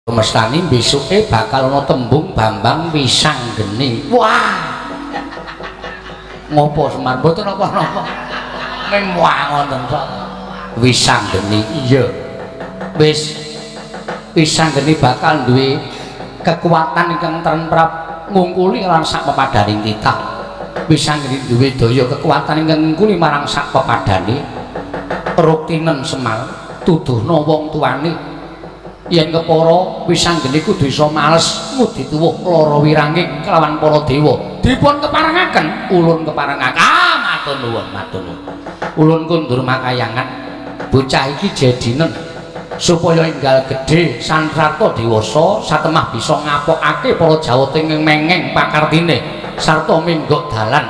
Mestani besuke bakal ana tembung Bambang Wisanggeni. Wah. Ngopo Semar? Mboten napa-napa. Ming wah ngoten tok. Wisanggeni. Iya. Wis Wisanggeni bakal duwe kekuatan ingkang tremprap ngungkuli lan sak pepadaning titah. Wisanggeni duwe daya kekuatan ingkang ngungkuli marang sak pepadane. Ruktinen Semar tuduhna wong tuane yen kepara Wisanggeni kudu iso males ngudi tuwuh lara wiranging kelawan para dewa. Dipun keparengaken, ulun keparengaken. Ah, matur nuwun, matur nuwun. Ulun kundur makayangan. Bocah iki jedinen supaya enggal gedhe sansarta dewasa satemah bisa ngapokake para jawata ing mengeng pakartine sarta minggok dalan.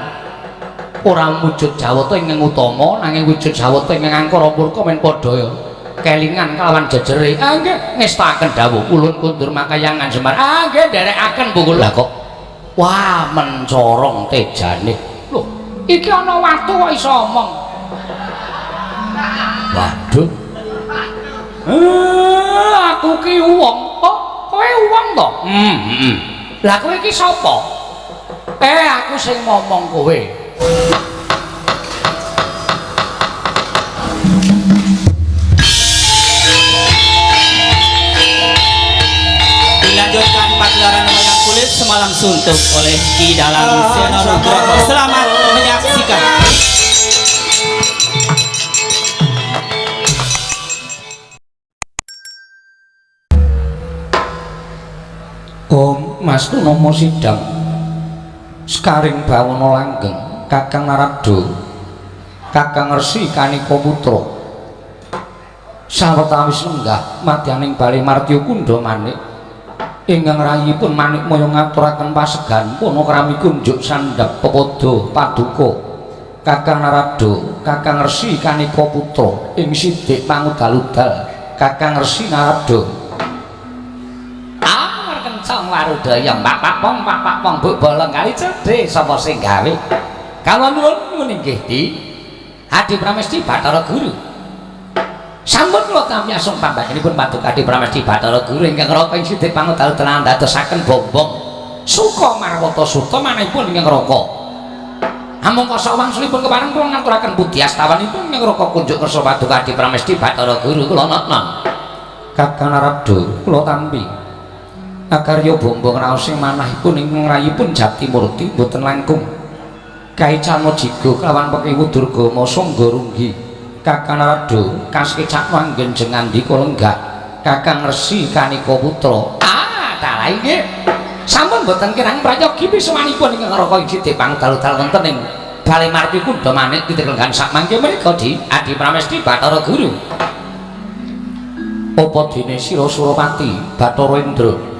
Ora wujud jawata ingkang utama nanging wujud jawata ingkang angkara murka men padha kelingan kelawan jejere. Ah nggih, ngestakaken dawuh ulun kundur makayangan Semar. Ah nggih, nderekaken Bu. Lah kok wah mencorong tejane. Lho, iki ana watu kok iso omong. Waduh. Aku ki wong. Oh, kowe wong to? Heeh. Lah kowe iki sapa? Aku sing ngomong kowe. Dilanjutkan pagelaran wayang kulit semalam suntuk oleh Ki Dalang Seno Nugroho. Selamat menyaksikan. Om Mas Nomo Sidang Sekaring Bawana Langgeng Kakang Narada Kakang Resi Kanika Putra sawetawis lenggah madyaning bale Martya Kundha Manik ingkang rayipun Manikmaya ngaturaken pasegan panakrami kunjuk sandhap pepada paduka Kakang Narada Kakang Resi Kanika Putra ing sidik pangudal-udal Kakang Resi Narada. Kencang warudaya pak pong pak pong buk bolong kali cedhe sapa sing gawe. Kawula nuwun nuwun inggih Di Adi Pramesti Bathara Guru. Sampun kula tampi asung pambakenipun paduka Adi Pramesti Bathara Guru ingkang raka ing sidik pangudal-udalan dadosaken bombong suka marwata suta manahipun ingkang raka. Amung kosok wangsulipun kepareng kula ngaturaken puji astawanipun ingkang raka kunjuk kersa paduka Adi Pramesti Bathara Guru kula notnon. Kakang Narada kula tampi akarya bombong raos sing manahipun ingkang rayipun Jatimurti boten langkung kaicana jiga kelawan pekiwu Durgama sangga runggi. Kakang Narada kasekecakno anggen jengandika lenggah Kakang Resi Kanika Putra. Ah, dalah inggih. Sampun boten kirang prayogi pisuwanipun ingkang raka ing sidik pangdal-dal wonten ing Bale Marti Kundha Manik titik lenggan sak mangke menika Di Adi Pramesti Bathara Guru. Apa dene sira Surapati Bathara Indra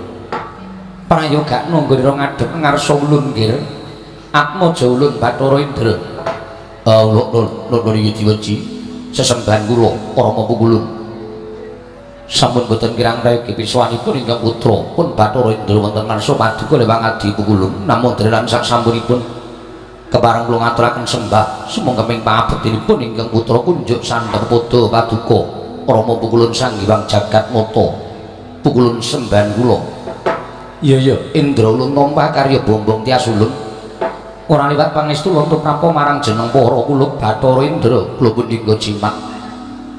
prayogakno nggone ngadhep ngarsa ulun nggir Atmaja ulun Bathara Indra. Lho iki diweji sesembahan kula para pungkulun. Sampun boten kirang prayogi pisuwanipun ingkang putra pun Bathara Indra wonten ngarsa paduka lewang adi pungkulun. Namung dheran sak sampunipun kepareng kula ngaturaken sembah sumangga ping pangabektinipun ingkang putra kunjuk sandhep padha paduka Rama pungkulun Sang Hyang Jagat Mata. Pungkulun sembahan kula. Iya iya Indra ulun nampa karya bombong tias ulun. Ora liwat pangestu ulun tumrapa marang jeneng para kula Bathara Indra kula pun dinggo jimat.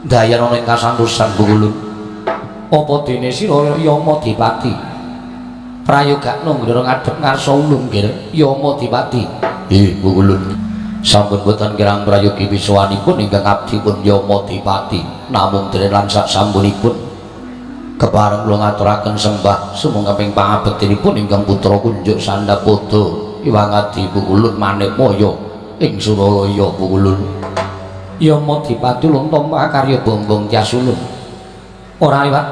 Dayan ana ing kasantosan pungkulun. Apa dene sira Yama Dipati? Prayogakno nggone ngadhep ngarsa ulun nggir Yama Dipati. Nggih pungkulun. Sampun boten kirang prayogi pisuwanipun ingkang abdi pun Yama Dipati. Namung dene lan sak sampunipun kepareng kula ngaturaken sembah sumangga ping pangabektinipun ingkang putra kunjuk sandhap padha Iwang Adi pungkulun Manikmaya ing Suralaya pungkulun. Yama Dipati ulun tampa karya bombong tias ulun. Ora liwat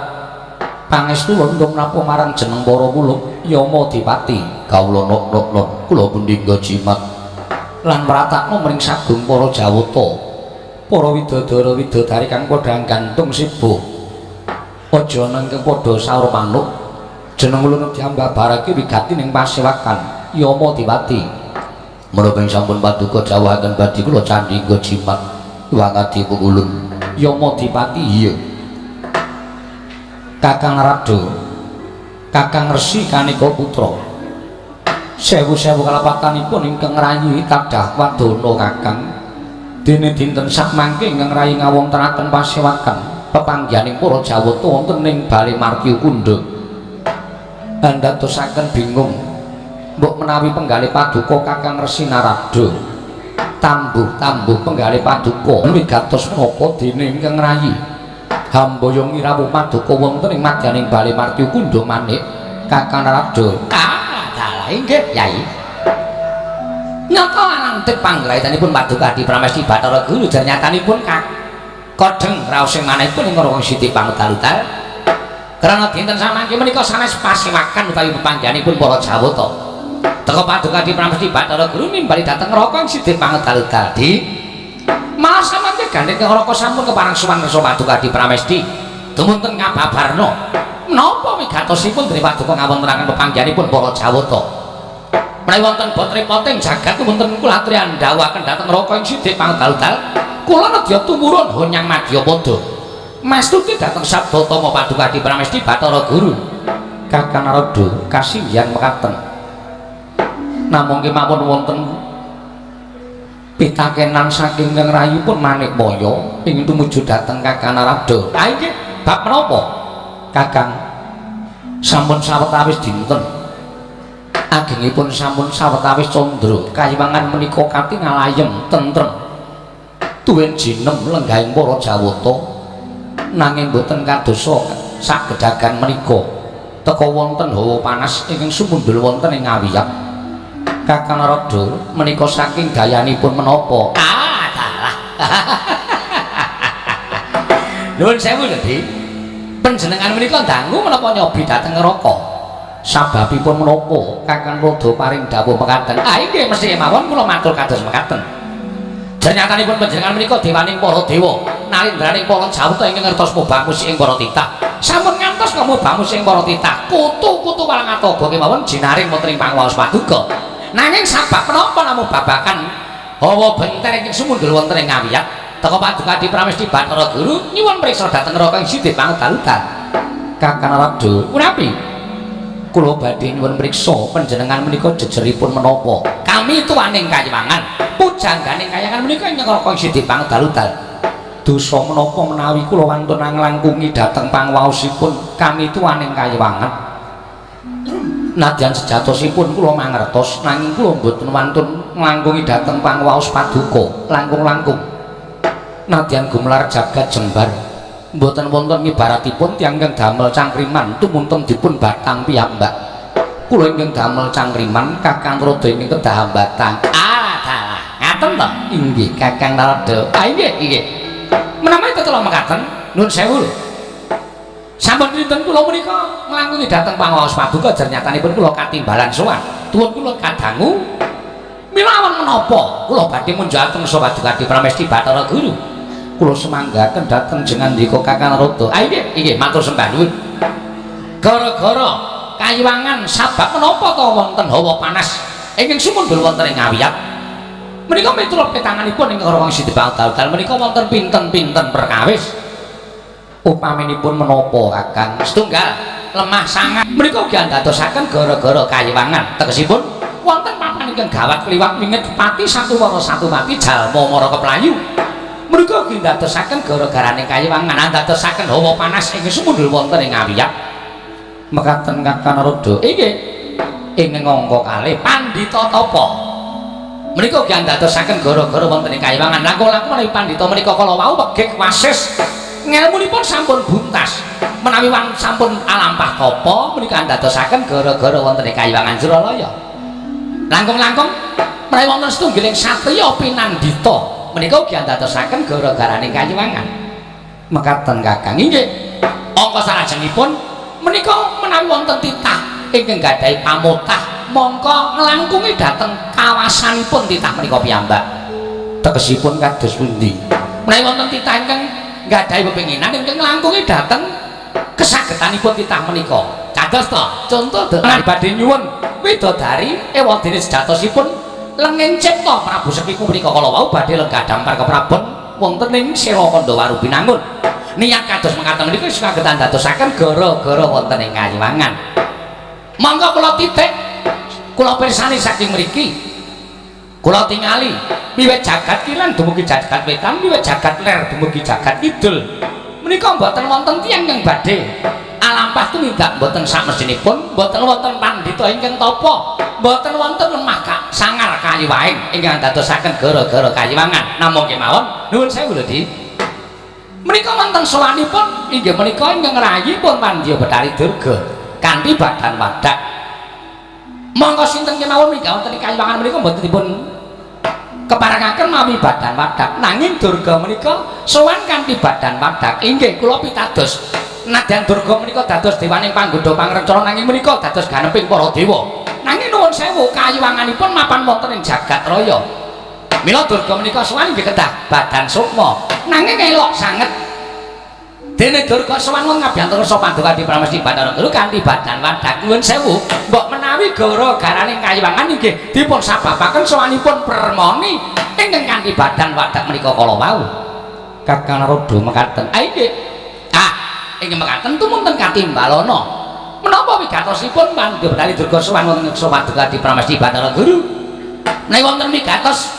pangestu ulun tumrapa marang jeneng para kula Yama Dipati. Kawula nok-nok kula pundhingga jimat lan mratakno mring sagung para jawata para widodara widodari kang padha gantung sibuh. Aja nang padha saur manuk jeneng ulun diambabarake wigati ning pasewakan Yama Dipati. Menapa ing sampun paduka dawuhaken badhe kula candhingga jimat Iwang Adi pungkulun. Yama Dipati iya. Kakang Narada Kakang Resi Kanika Putra. Sewu-sewu kalapatanipun ingkang rayi tadah wadana Kakang. Dene dinten sakmangke ingkang rayi ngawontenaken pasewakan pepanggihaning para Jawata wonten ing Bale Martya Kunda. Andadosaken bingung mbok menawi penggalih paduka Kakang Resi Narada. Tambuh-tambuh penggalih paduka wigatos menapa dene ingkang rayi hamboyong ngirawuh paduka wonten ing madyaning Bale Martya Kunda manik Kakang Narada. Dalah inggih Yai. Nyata alantik panggraitanipun paduka Adi Pramesti Bathara Guru jernyatanipun kodheng raos sing manahipun ing Raka Siti Pangedalutal. Krana dinten samangke menika sanes pasewakan utawi pepanggihanipun para Jawata. Teka paduka Adi Pramesti Bathara Guru nimbali dhateng Raka Siti Pangedalutal. Di malah samangke gandheng Raka sampun kepareng sowan ngersa paduka Adi Pramesti. Dumunten ngababarna menapa wigatosipun dening paduka ngawontenaken pepanggihanipun para Jawata. Menawi wonten bot repoting jagat wonten kula aturi andhawuhaken dhateng Raka ing Sidik Pangedalutal, kula nedya tumurun honyang madyapada. Mastuti dhateng sabda tama paduka Adi Pramesti Bathara Guru. Kakang Narada kasinggihan mekaten. Namung kemawon wonten pitakenan saking Kang Rayipun Manikmaya ing tumuju dhateng Kakang Narada. Ha inggih, bab menapa? Kakang sampun sawetawis dinten agengipun sampun sawetawis candra kayiwangan menika katingal ayem tentrem tuwin jinem lenggahing para Jawata, nanging boten kadosa sagedagan menika teka wonten hawa panas ingkang sumundul wonten ing ngawiyat. Kakang Narada menika saking dayanipun menapa? Ah, dalah. Nuwun sewu lho, Dik. Panjenengan menika dangu menapa nyobi dhateng neraka? Sababipun menapa Kakang Narada paring dawuh mekaten? Ah inggih mesti kemawon kula matur kados mekaten. Jernyatanipun panjenengan menika dewaning para dewa, nalindraning para Jawata ingkang ngertos mubamus ing para titah. Sampun ngantos mubamus ing para titah. Kutu-kutu walang atoga kemawon jinaring wonten ing pangwaos paduka. Nanging sabab menapa namung babagan hawa benter ingkang sumundul wonten ing ngawiyat teka paduka Adi Pramesti Bathara Guru nyuwun priksa dhateng neraka ing Sidhe Pangedalutan. Kakang Narada, punapi? Kula badhe nyuwun priksa panjenengan menika jejeripun menapa? Kami tuaning kayiwangan, pujangganing kayangan menika ing neraka ing Sidhe Pangedalutan. Dosa menapa menawi kula wantun nglangkungi dhateng pangwaosipun kami tuaning kayiwangan? Nadyan sejatosipun kula mangertos, nanging kula mboten wantun nglangkungi dhateng pangwaos paduka, langkung-langkung. Nadyan gumelar jagat jembar, mboten wonten ngibaratipun tiyang ingkang damel cangkriman tumunten dipun batang piyambak. Kula ingkang damel cangkriman, Kakang Narada ingkang kedah hambatang. Ah, dalah. Ngaten to? Inggih, Kakang Narada. Ah inggih, inggih. Menawi tetela mekaten, nuwun sewu lho. Sampun dinten kula menika nglangkungi dhateng pangwaos paduka jernyatanipun kula katimbalan sowan. Tuwun kula kadangu mila awan menapa kula badhe munjataken sapa paduka Adi Pramesti Bathara Guru. Kula semanggaken dhateng jengandika Kakang Narada. Ah inggih, inggih matur sembah nuwun. Gara-gara kayiwangan sabab menapa to wonten hawa panas ingkang sumundul wonten ing ngawiyat. Menika miturut petanganipun ing Raka Siti Pangedalutan menika wonten pinten-pinten perkawis. Upaminipun menapa Kakang? Setunggal lemah sangat menika ugi andadosaken gara-gara kayiwangan. Tegesipun wonten papan ingkang gawat kliwat winget pati satu wara satu mati jalma mara keplayu. Menika ugi ndadosaken gara-garane kayiwangan andadosaken hawa panas ing sumundul wonten ing ngawiyat. Mekaten Kakang Narada. Inggih. Ing angka kalih pandhita tapa. Menika ugi andadosaken gara-gara wonten ing kayiwangan. Langkung-langkung menawi pandhita menika kala wau wegik wasis ngelmunipun sampun buntas. Menawi sampun alampah tapa menika andadosaken gara-gara wonten ing kayiwangan Suralaya. Langkung-langkung menawi wonten setunggiling satriya pinandhita menika ugi andadosaken gara-garane kayiwangan. Mekaten Kakang. Inggih. Angka salajengipun menika menawi wonten titah ingkang gadhahi pamotah mongko nglangkungi dhateng kawasanipun titah menika piyambak. Tegesipun kados pundi? Menawi wonten titah ingkang gadhahi pepinginan ingkang nglangkungi dhateng kesagetanipun titah menika. Cados to, conto badhe nyuwun widodari ewadene sejatosipun lenging cipta Prabu Sekipu menika kala wau badhe lenggah dampar keprabon wonten ing Sela Kandha Binangun. Niat kados mekaten menika saged andadosaken gara-gara wonten ing kayiwangan. Monggo kula titik, kula pirsani saking mriki. Kula tingali wiwit jagat kilen dumugi jagat wetan, wiwit jagat ler dumugi jagat kidul. Menika mboten wonten tiyang ingkang badhe alampah tumindak mboten samestinipun, mboten wonten pandhita ingkang tapa, mboten wonten lemah kak sangar kayiwaing ingkang dadosaken gara-gara kayiwangan. Namung kemawon nuwun sewu lho Di. Menika wonten sowanipun inggih menika ingkang ngrayi pun Pandya Bathari Durga kanthi badan wadak. Monggo sinten kemawon mingga wonten ing kayiwangan menika mboten dipun keparengaken mawi badan wadak, nanging Durga menika sowan kanthi badan wadak. Inggih kula pitados, nadyan Durga menika dados dewaning panggodha pangrencana, nanging menika dados ganeping para dewa. Nanging nuwun sewu kayiwanganipun mapan wonten ing jagat raya. Mila Durga menika sowan inggih kedah badan sukma, nanging elok sanget. Dene Durga sowan wong ngabiyantara Paduka Adi Pramesti Bathara Guru kanthi badan wadak. Nuwun sewu, mbok menawi gara-garaning kayiwangan inggih dipun sababaken sowanipun Permoni ingkang kanthi badan wadak menika kala wau. Kakang Narada mekaten. Ah inggih. Ah, inggih mekaten tumunten katimbalana. Menapa wigatosipun Pandya Bathari Durga sowan wonten ngeksa Paduka Adi Pramesti Bathara Guru? Menawi wonten wigatos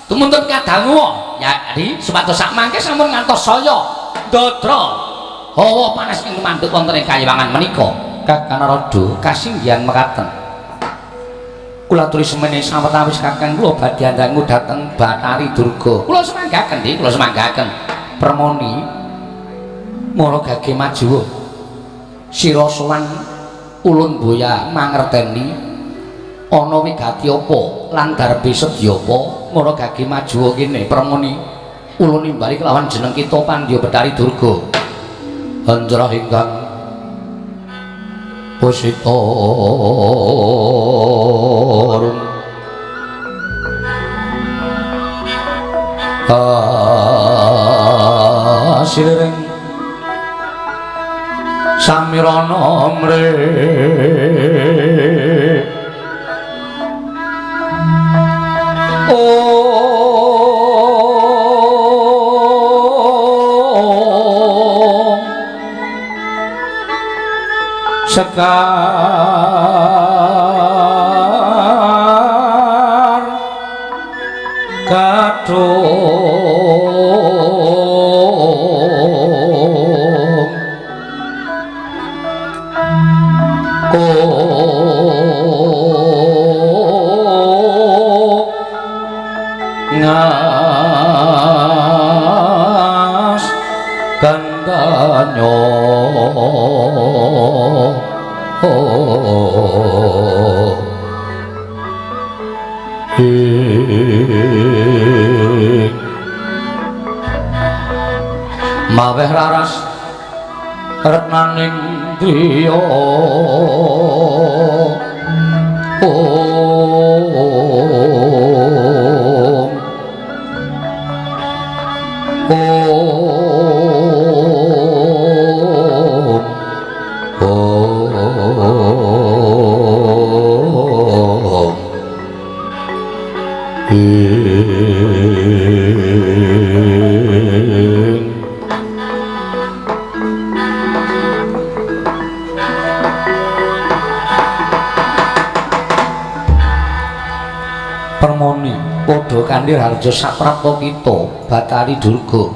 tumuntun kadangu ya di supados sak mangke sampun ngantos saya ndadra hawa panas ing manduk wonten ing kayiwangan menika. Kakang Narada kasinggihan mekaten. Kula aturi semene sawetawis kakang kula badhe andangu dhateng Bathari Durga. Kula semanggaken Dik, kula semanggaken. Permoni mara gage majuwa. Sira sowan ulun boya mangerteni ana wigati apa lan darbe sedya apa mara gage majuwa kene. Permoni ulun nimbali kelawan jeneng kita Pandya Bathari Durga. Anjrah ingkang pusita asiliring samirana mre sekar kadung ngas gandanyo maweh raras retnaning driya om om om ing Permoni padha kanthi harja saprapta kita Bathari Durga.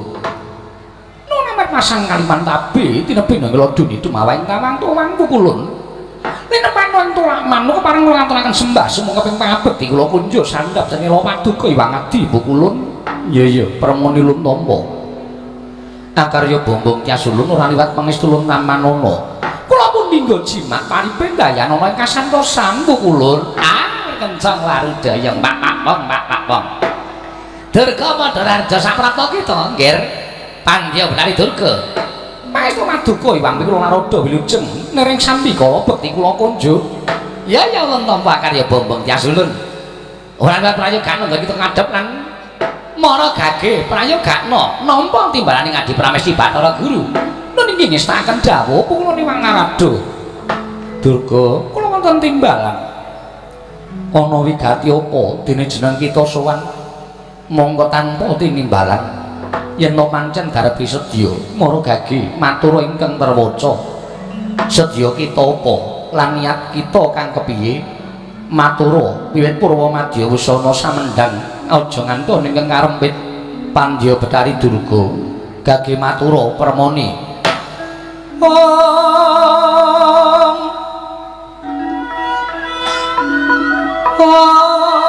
Nunemet masang Kalimantabe tinebi nang lodun itu mawaing tawang tuwang pukulun. Linepan wonten manuk kepareng ngaturaken sembah sumangga ping pangabekti kula kunjuk sandhap senela paduka Iwang Adi pukulun. Iya iya Permoni lun tampa. Akarya bombong tiasulun ora liwat pangestulun tamanana. Kula pun minggo jimat paripe ndayanana ing kasantosan pukulun. Ah kencang warudaya pak pak pong pak pak pong. Durga padha raja saprapta kita nggih. Pandya Bathari Durga. Pangestu maduka Iwang Pikul Narada wilujeng nering sambi kala bekti kula kunjuk. Ya ya wong tampa karya bombong tiasulun. Ora ana prayogana nggon kita ngadhep lan mara gage prayogana nampa timbalane Adi Pramesti Bathara Guru. Nun inggih ngestakaken dawuh kula niwang Narada. Durga kula wonten timbalan. Ana wigati apa dene jeneng kita sowan mongko tanpa tinimbalan yen to pancen garepe sedya mara gage matur ingkang terwaca sedya kita apa lan niat kita kang kepiye matura wiwit purwa madya wusana samendhang aja nganti ingkang karempit Pandya Betari Durga gage matura permoni. Om Om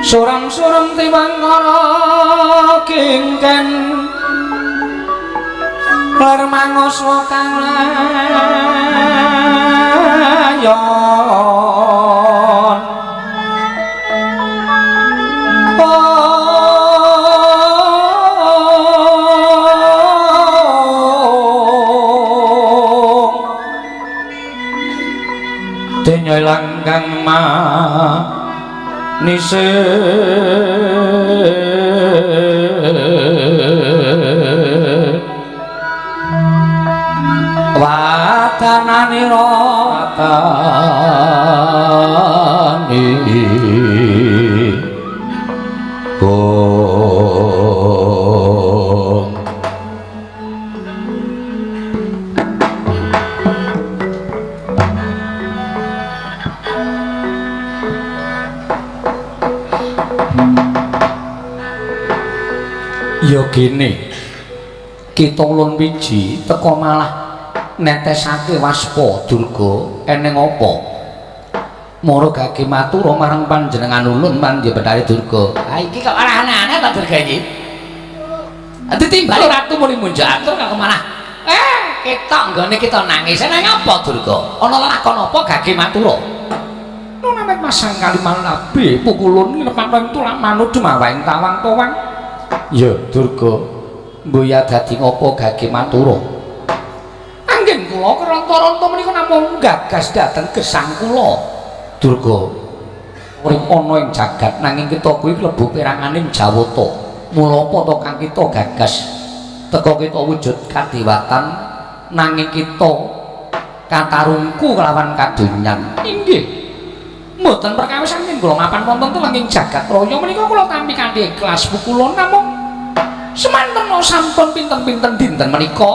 Suram-suram tiwangkara kingken ler mangoswa kang layon. Om Denya ilang kang manise watananira watani Om. Ya gene kita ulun wiji teka malah netesake waspa Durga eneng apa mara gage matura marang panjenengan ulun Pandya Betari Durga. Ha iki kok ora aneh-aneh ta Durga iki? Ditimbali ratu muni munjuk atur kok malah ketok nggone kita nangis. Nang apa Durga? Ana lakon apa gage matura? Nunamet masang kaliman nabi pukulun nepat tulak manut dumawaing tawang-tawang. Ya Durga, mboya dadi ngapa gage matura? Anggen kula keronto-ronto menika namung gagas dhateng gesang kula. Durga, urip ana ing jagat nanging kita kuwi klebu peranganing Jawata. Mula apa to kang kita gagas teka kita wujud kadewatan nanging kita katarungku kelawan kadonyan. Inggih. Mboten perkawis anggen kula mapan wonten telenging jagat raya menika kula tampi kanthi ikhlas pukulun namung semanten sampun pinten-pinten dinten menika.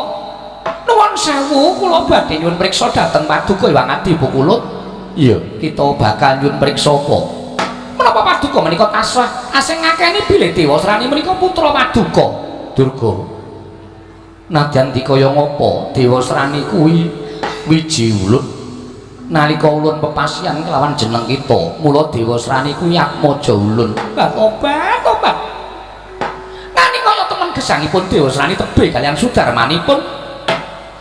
Nuwun sewu kula badhe nyuwun priksa dhateng Paduka Hyang Adi Pukulut. Iya, kita bakal nyuwun priksa apa? Menapa Paduka menika tasih asing ngakeni bilih Dewasrani menika putra Paduka Durga. Nadyan dikaya ngapa Dewasrani kuwi wiji ulun nalika ulun pepasian kelawan jeneng kita, mula Dewasrani kuwi atmaja ulun. Tobat, tobat. Nanging kaya temen gesangipun Dewasrani tebih kaliyan sudarmanipun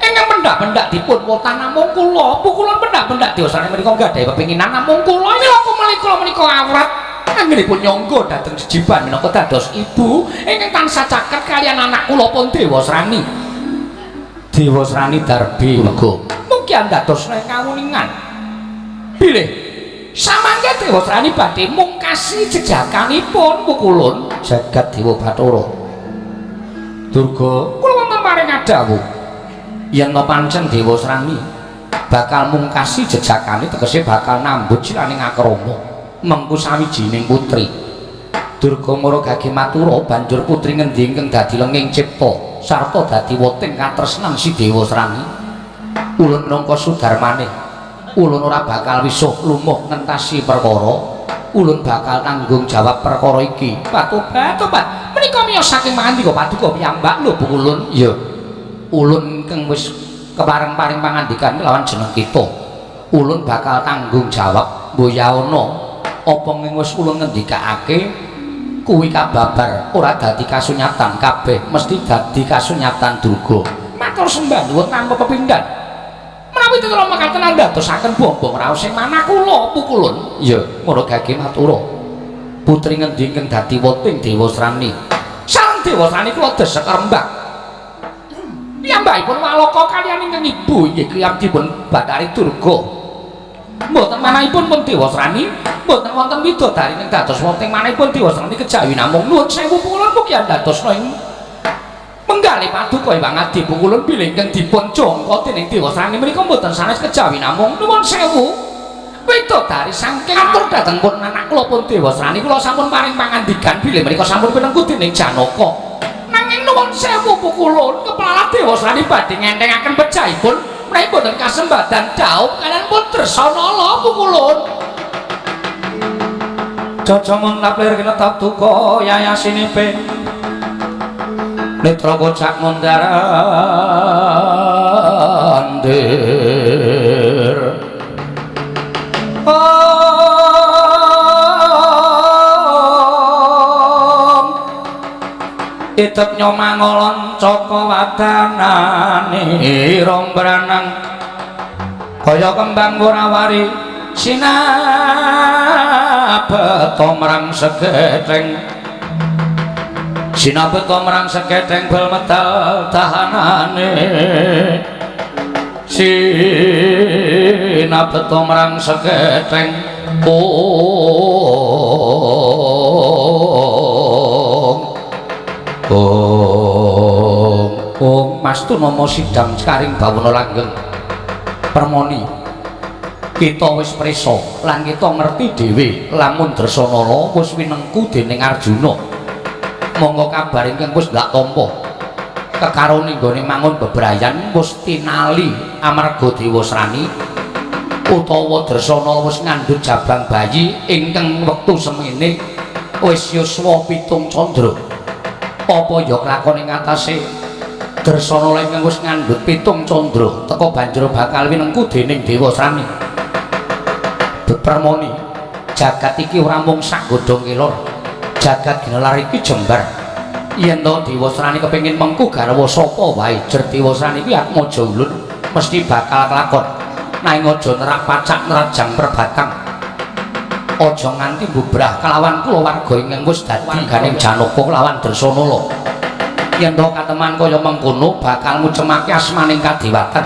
ingkang pendak-pendak dipun wotah namung kula, pukulun pendak-pendak Dewasrani menika gadhahi pepinginan namung kula. Mila kumeli kula menika awrat anggenipun nyangga dhateng jejiban minangka dados ibu ingkang tansah caket kaliyan anak kula pun Dewasrani. Dewasrani Darbi Durga mugi andados kawuningan bilih samangke Dewasrani badhe mungkasi jejakanipun pukulun jagat Dewa Bathara. Durga, kula wonten paring adhawuh yen to pancen Dewasrani bakal mungkasi jejakane tegese bakal nambut siraning akrama mengku sawijining putri. Durga mara gage matura banjur putri ngendi ingkang dadi lenging cipta sarta dadi weting katresnan si Dewasrani. Ulun minangka sudarmane ulun ora bakal wisuh lumuh ngentasi perkara, ulun bakal tanggung jawab perkara iki. Patobat, tobat menika miyos saking pangandika Paduka piyambak lho Ulun. Ya ulun ingkang wis kepareng-paring pangandikan kelawan jeneng kita, ulun bakal tanggung jawab. Mboyaana apa ing wis ulun ngendikake kuwi kababar ora dadi kasunyatan kabeh mesti dadi kasunyatan Durga. Matur sembah nuwun tanpa pepindhan. Menawi tetela mekaten andadosaken bombong raos sing manah kula pukulun. Ya, mara gage matura. Putri ngendi ingkang dadi weting Dewasrani? Sareng Dewasrani kula desek rembak. Piyambakipun waloka kaliyan ingkang ibu inggih kiyamdipun Bathari Durga. Mboten manahipun pun Dewasrani, mboten wonten widodari ingkang dados weting manahipun Dewasrani kejawi namung nuwun sewu pukulun mugi andadosna ing menggalih Paduka Hyang Adi Pukulun bilih ingkang dipun jangka dening Dewasrani menika mboten sanes kejawi namung nuwun sewu. Widodari saking atur dhateng pun anak kula pun Dewasrani, kula sampun paring pangandikan bilih menika sampun pinengku dening Janaka. Nanging nuwun sewu pukulun, kepala Dewasrani badhe ngentengaken pejahipun menawi boten kasembadan dhaup kaliyan pun Dresanala pukulun. Jaja muntap lir kinetap duka yayasinipe netra kocak mundar andir. Om itep nyomangolon caka wadanane rombranang kaya kembang wurawari sinabeta marang segetheng, sinabeta marang segetheng bel medal tahanane, sinabeta marang segetheng. Ong ong ong mastu nama sidang sekaring bawana langgeng. Permoni, kita wis prisa lan kita ngerti dhewe lamun Dresanala wis winengku dening Arjuna. Monggo kabar ingkang wis ndak tampa kekarone nggone mangun bebrayan wis tinali amarga Dewasrani utawa Dresanala wis ngandhut jabang bayi ingkang wektu semene wis yuswa 7 candra. Apa ya kelakon ing atase Dresanala ingkang wis ngandhut 7 candra teka banjur bakal winengku dening Dewasrani? Permoni, jagat iki ora mung sak godhong kelor, jagat ginelar iki jembar. Yen to Dewasrani kepengin mengku garwa sapa wae, jer Dewasrani kuwi atmaja ulun mesti bakal kelakon. Nanging aja nerak pacak nerajang perbatang, aja nganti bubrah kelawan kulawarga ingkang wis dadi warganing Janaka kelawan Dresanala. Yen to kateman kaya mengkono bakal ngucemake asmaning kadewatan.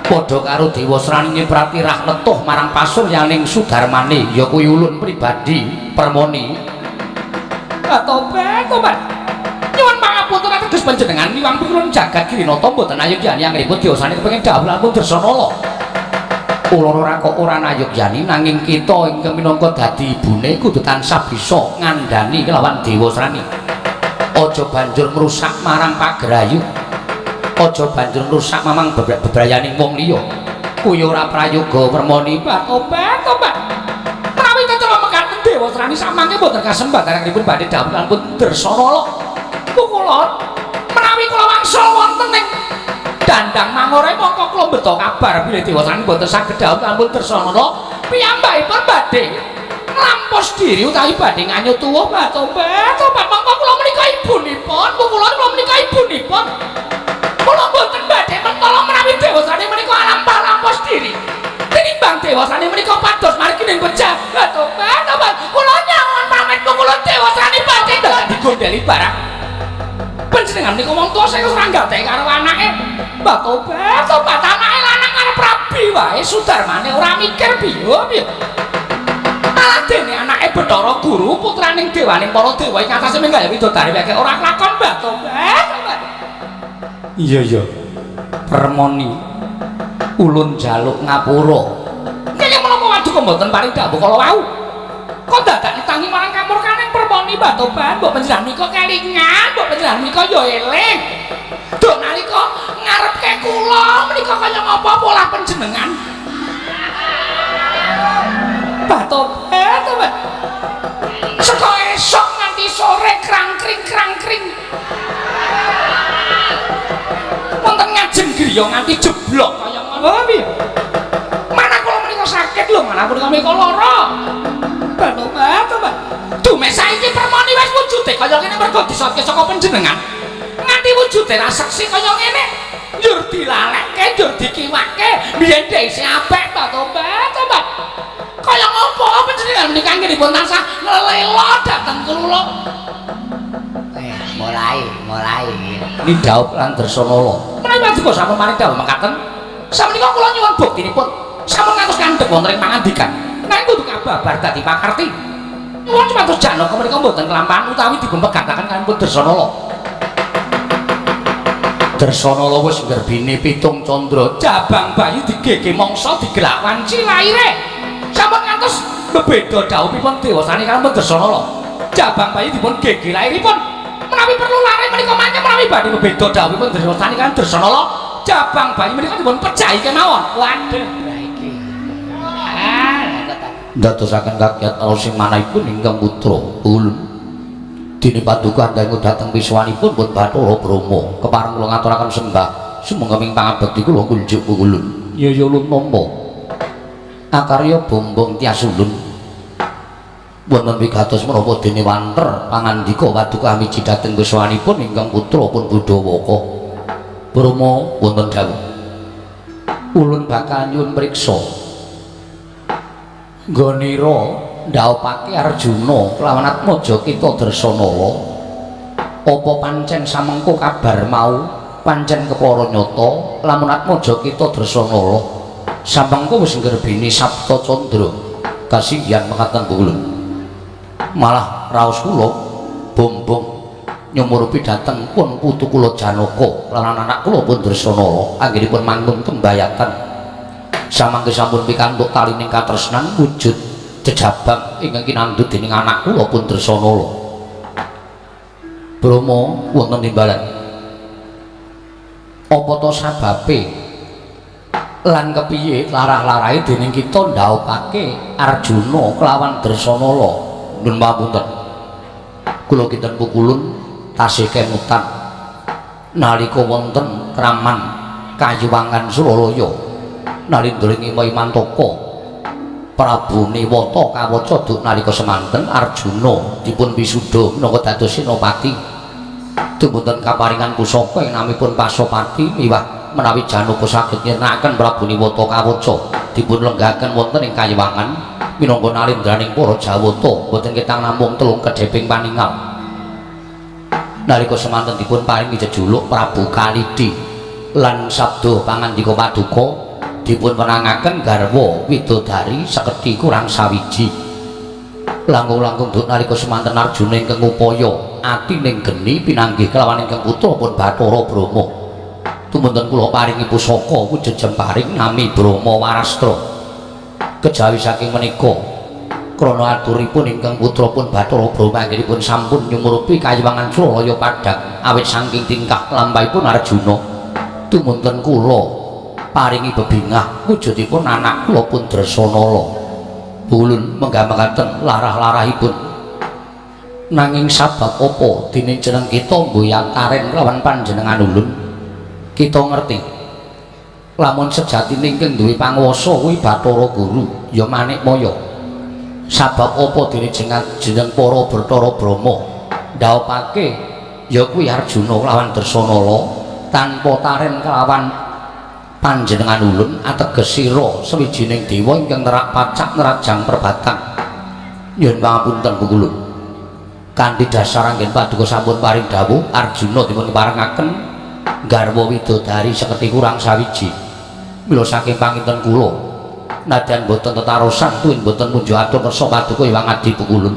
Padha karo Dewasrani nyiprati rah letuh marang pasuryaning Sudarmane, ya kuwi ulun pribadi Permoni. Tobat, tobat. Nyuwun pangapunten ateges panjenengan miwang pikulun jagat Girinata mboten ayogyani anggenipun Dewasrani kepengin dhawuh lan Dresanala. Kula ora kok ora nayogyani, nanging kita ingkang minangka dadi ibune kudu tansah bisa ngandhani kelawan Dewasrani. Aja banjur ngrusak marang pagerayu. Aja banjur ngrusak mamang bebrayaning wong liya. Kuwi ora prayoga Permoni. Tobat, tobat. Menawi tetep mekaten Dewasrani samangke mboten kasembatan anggenipun badhe dhawuh lan pun Dresanala. Pukulon, menawi kula wangsul wonten ing dandang mangore mongko kula mbeta kabar bilih Dewasrani mboten saged dhawuh lan pun Dresanala, piyambakipun badhe nglampos diri utawi badhe nganyut tuwuh. Tobat, tobat. Mongko kula menika ibunipun, pukulon kula menika ibunipun. Kula mboten badhe mentala menawi Dewasrani menika alampah-lampos diri. Tinimbang Dewasrani menika pados margi ning pejah. Tobat, tobat. Kula nyawon pamit kula Dewasrani badhe dadak digondeli barang. Panjenengan menika wong tuwa sing ora nggatek karo anake. Tobat, tobat, anake lanang arep rabi wae Sudarmane ora mikir piye piye. Malah dene anake Bathara Guru putraning dewaning para dewa ing atase minggah widodari weke ora kelakon. Tobat, tobat. Iya iya. Permoni, ulun jaluk ngapura. Kaya menapa waduka mboten paring dawuh kala wau? Kok dadak ditangi marang kamurkaning Permoni? Batoban, mbok panjenengan menika kelingan, mbok panjenengan menika ya eling. Duk nalika ngarepke kula menika kaya ngapa polah panjenengan? Batoban, tobat. Saka esuk nganti sore krangkring-krangkring. Wonten ngajeng griya nganti jeblok kaya ngono piye? Mana kula menika sakit lho, mana kula menika lara. Batoban, tobat. Dume saiki Permoni wis wujude kaya ngene mergo disotke saka panjenengan. Nganti wujude ra seksi kaya ngene. Njur dilalekke, njur dikiwake, biyen dhek isih apik. Batoban, tobat. Kaya ngopo panjenengan menika anggenipun tansah nglelo dhateng kula? Mulai, mulai. Nidhaup lan Dresanala. Menawi paduka sampun paring dawuh mekaten, samenika kula nyuwun buktinipun. Sampun ngantos kandhek wonten ing pangandikan. Nanging kudu kababar dadi pakarti. Nyuwun supados Janaka menika mboten kelampahan utawi dipun pegataken kaliyan pun Dresanala. Dresanala wis nggerbini 7 candra, jabang bayi digege mangsa digelak wanci laire. Sampun ngantos bebeda dhawuhipun dewasani kaliyan Dresanala. Jabang bayi dipun geger lairipun. Menawi perlu lare menika mangke menawi badhe bebeda dhawuhipun dewasani kaliyan Dresanala, jabang bayi menika dipun pejahi kemawon. Waduh, lah iki. Ah, kok ta. Ndadosaken kagiat sing manahipun ingkang putra ulun. Dene paduka andhangu dhateng pisuwanipun pun Bathara Brahma. Kepareng kula ngaturaken sembah sumangga ing pangabekti kula kunjuk ulun. Ya ya ulun nampa. Akarya bombong tias ulun. Wonten wigatos menapa dene wanter pangandika paduka amiji dhateng pisuwanipun ingkang putra pun Budawaka. Brahma wonten dawuh. Ulun bakal nyuwun priksa. Nggonira ndhaupake Arjuna kelawan Atmaja kita Dresanala. Apa pancen samengko kabar mau pancen kepara nyata lamun Atmaja kita Dresanala samengko wis nggerbini Sapta Candra. Kasihan mekaten ulun. Malah raos kula bombong nyumurupi dhateng pun putu kula Janaka lan anak kula pun Dresanala anggenipun manggung tembayatan. Samangke sampun pikantuk talining katresnan wujud jejabang ingkang kinandhut dening anak kula pun Dresanala. Brahma wonten timbalan. Apa to sababe lan kepiye larah-larahe dening kita ndhaupake Arjuna kelawan Dresanala? Nyuwun pamunten. Kula kinten pukulun tasih kemutan nalika wonten kraman Kayuwangan Suralaya nalindra ing Imantaka Prabu Niwata kawaca duk nalika semanten Arjuna dipun wisuda minangka dados senopati. Dumunten kaparingan pusaka ing namipun Pasopati miwah menawi Janaka saged nyirnakaken Prabu Niwata kawaca dipun lenggahaken wonten ing Kayuwangan minangka nalindraning para Jawata boten ketang namung telung kedheping paningal. Nalika semanten dipun paringi jejuluk Prabu Kalidi lan sabda pangandika paduka dipun wenangaken garwa widodari sekedhi kurang sawiji. Langkung-langkung duk nalika semanten Arjuna ingkang ngupaya atining geni pinanggih kelawan ingkang putra pun Bathara Brahma. Tumunten kula paringi pusaka wujud jemparing nami Brahma Warastra. Kejawi saking menika krana aturipun ingkang putra pun Bathara Brahma anggenipun sampun nyumurupi Kayuwangan Suralaya padhang awit saking tingkah lampahipun Arjuna. Tumunten kula paringi bebingah wujudipun anak kula pun Dresanala. Ulun menggamaken larah-larahipun. Nanging sabab apa dene jeneng kita mboyataren kelawan panjenengan ulun? Kita ngerti lamun sejatine ingkang duwe panguwasa kuwi Bathara Guru ya Manikmaya. Sabab apa dene jeneng para Bathara Brahma ndhaupake ya kuwi Arjuna lawan Dresanala tanpa taren kelawan panjenengan ulun ateges sira sawijining dewa ingkang nerak pacak nerajang perbatang. Nyuwun pangapunten ulun. Kanthi dasar anggen paduka sampun paring dawuh Arjuna dipun keparengaken garwa widodari sekedhi kurang sawiji. Mila saking panginten kula nadyan boten tetarosan tuwin boten munjuk atur kersa paduka Hyang Adi Pukulun.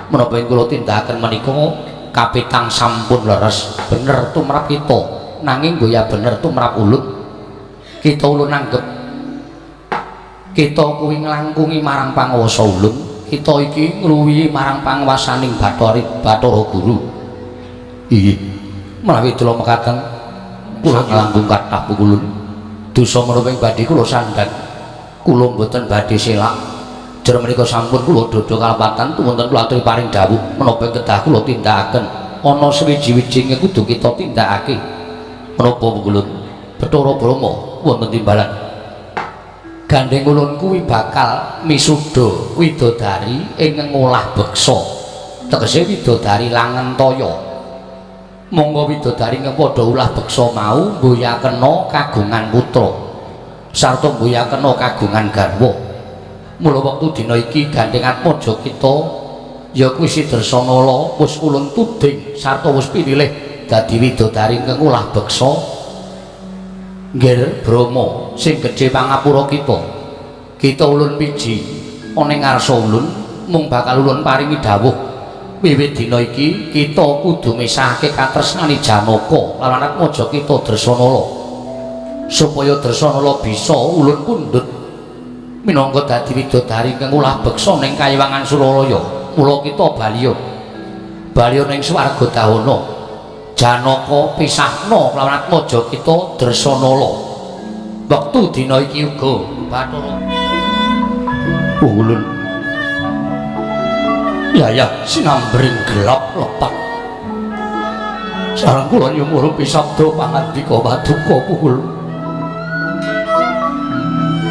Menapa ing kula tindakaken menika kapitang sampun leres bener tumrap kita nanging goya bener tumrap ulun. Kita ulun anggep kita kuwi nglangkungi marang panguwasa ulun, kita iki ngluwihi marang panguwasaning Bathara Bathara Guru. Iya, menawi dula mekaten kula nglangkung kathah pukulun. Dosa menapa ing badhe kula sandhang, kula mboten badhe selak. Jero menika sampun kula dodho kalepatan tuwunten kula aturi paring dawuh menapa ing kedah kula tindakaken. Ana sewiji-wiji ing kudu kita tindakake. Menapa pukulun? Bathara Brahma wonten timbalan. Gandeng ulun kuwi bakal misuda widodari ing ngolah beksa. Tegese widodari langentaya. Monggo widodari ingkang padha ulah beksa mau mboyakena kagungan putra sarta mboyakena kagungan garwa. Mula wektu dina iki gandeng Atmaja kita ya kuwi si Dresanala wis ulun tuding sarta wis pinilih dadi widodari ingkang ngolah beksa. Nggir Brahma sing gedhe pangapura kita. Kita ulun piji ana ing ngarsa ulun mung bakal ulun paringi dawuh wiwit dina iki kita kudu misahake katresnane Janaka lan Atmaja kita Dresanala. Supaya Dresanala bisa ulun pundhut Minangka dadi widodari ingkang ulah beksa ning Kayiwangan Suralaya. Mula kita baliya. Baliya ning swarga dahana. Janaka pisahna kelawan atmaja kita Dresanala. Wektu dina iki uga Bathara ulun yayah sinambring gelap lepat. Sareng kula nyumurupi sabda pangandika paduka puhul.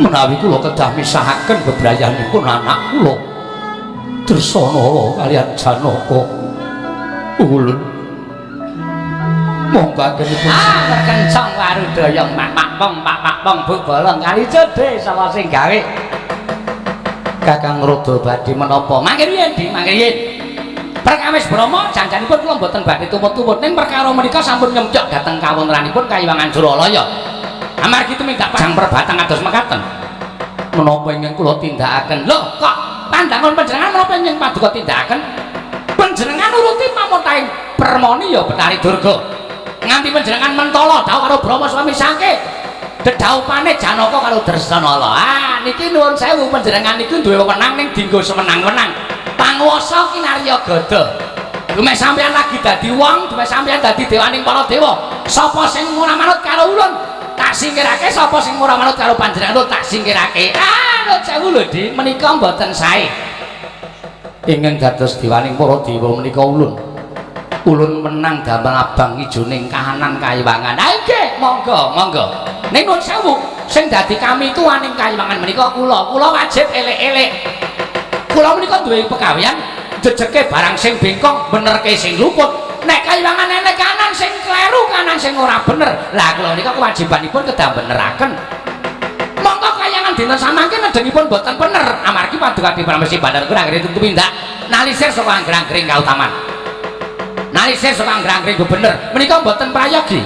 Menawi kula kedah misahaken bebrayanipun anak kula Dresanala kaliyan Janaka. Ulun monggo anggenipun Kencang warudaya mak mak pong mak mak pong bu bolong kali jode sapa sing gawe Kakang Rada badhe menapa? Mangke riyen di mangke riyen perkawis Brahma janjanipun kula mboten badhe tumut-tumut ning perkara menika sampun nyemcok dhateng kawontenanipun Kayiwangan Suralaya. Amargi tumindak pajang perbatang kados mekaten. Menapa ingkang kula tindakaken? Lho kok pandangan panjenengan menapa ingkang paduka tindakaken? Panjenengan nuruti pamontahing Permoni ya Betari Durga. Nganti panjenengan mentala dhawuh karo Brahma suami sangke dedhaupane Janaka karo Dresanala. Ah niki nuwun sewu panjenengan niku duwe wewenang ning dinggo semenang-wenang. Panguwasa kinarya gada. Dumeh sampeyan lagi dadi wong, dumeh sampeyan dadi dewaning para dewa. Sapa sing ora manut karo ulun, tak singkirake, sapa sing ora manut karo panjenengan tak singkirake. Ah nuwun sewu lho Dik, menika mboten sae. Ingkang dados dewaning para dewa menika ulun. Ulun menang damel abang ijoning kahanan Kayiwangan. Ah nggih, monggo, monggo. Ning nuwun sewu, sing dadi kami tuaning Kayiwangan menika kula. Kula wajib elek-elek. Kula menika duwe pegawean jejeke barang sing bengkong, benerke sing luput. Nek Kayiwangan enek kanan sing kleru, kanan sing ora bener. Lah kula menika kewajibanipun kedah beneraken. Monggo kayangan dinten samangke nedengipun boten bener. Amargi paduka Pramesti Bandar kurang anggere tumindak nalisir saka angger-anggering kautaman. Nalisir saka angger-anggering bener. Menika boten prayogi.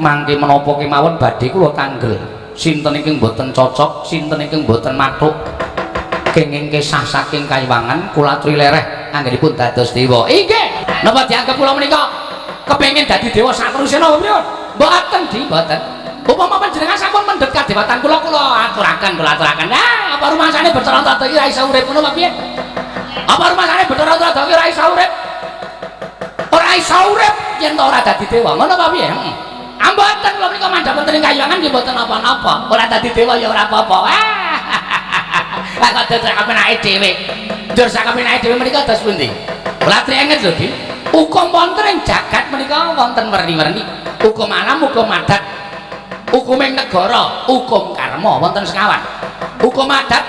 Mangke menapa kemawon badhe kula tanggel. Sinten ingkang boten cocok, sinten ingkang boten mathuk. Kenging kesah saking Kayiwangan kula aturi lereh anggenipun dados dewa. Inggih. Napa dianggep kula menika kepengin dadi dewa sateruse napa pripun? Mboten, Di, mboten. Upama panjenengan sampun mendhet kadewatan kula, kula aturaken, kula aturaken. Ah, apa rumangsane Bathara Antada iki ora iso urip ngono apa piye? Apa rumangsane Bathara Antada iki ora iso urip? Ora iso urip yen to ora dadi dewa, ngono apa piye? Heeh. Mboten kula menika mandhap wonten ing Kayiwangan nggih mboten napa-napa. Ora dadi dewa ya ora apa-apa. Ah. Lah kok dadak kepenake dhewe. Ndur sakepenake dhewe menika dos pundi? Kula aturi lho, Di. Hukum wonten ing jagat menika wonten werni-werni. Hukum alam, hukum adat, hukum ing negara, hukum karma wonten sekawan. Hukum adat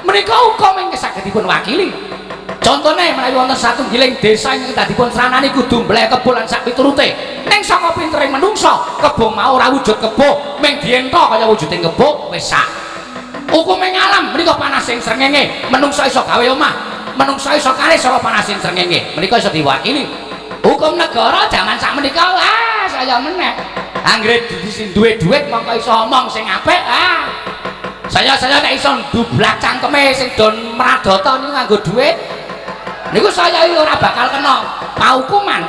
menika hukum ingkang saged dipun wakili. Contone menawi wonten satunggiling desa ingkang dipun sranani kudu mbleh kebo lan sak piturute. Ning saka pintering menungsa, kebo mau ora wujud kebo, mung dienta kaya wujuding kebo wis sak. Hukum ing alam menika panasing srengenge, menungsa iso gawe omah, menungsa iso karis saka panasing srengenge. Menika iso diwakili. Hukum negara jaman sak menika ah saya meneh. Anggere duwe dhuwit mongko iso omong sing apik ah. Saya nek iso ndublak cangkeme sing don mradata niku nganggo dhuwit. Niku saya ora bakal kena paukuman.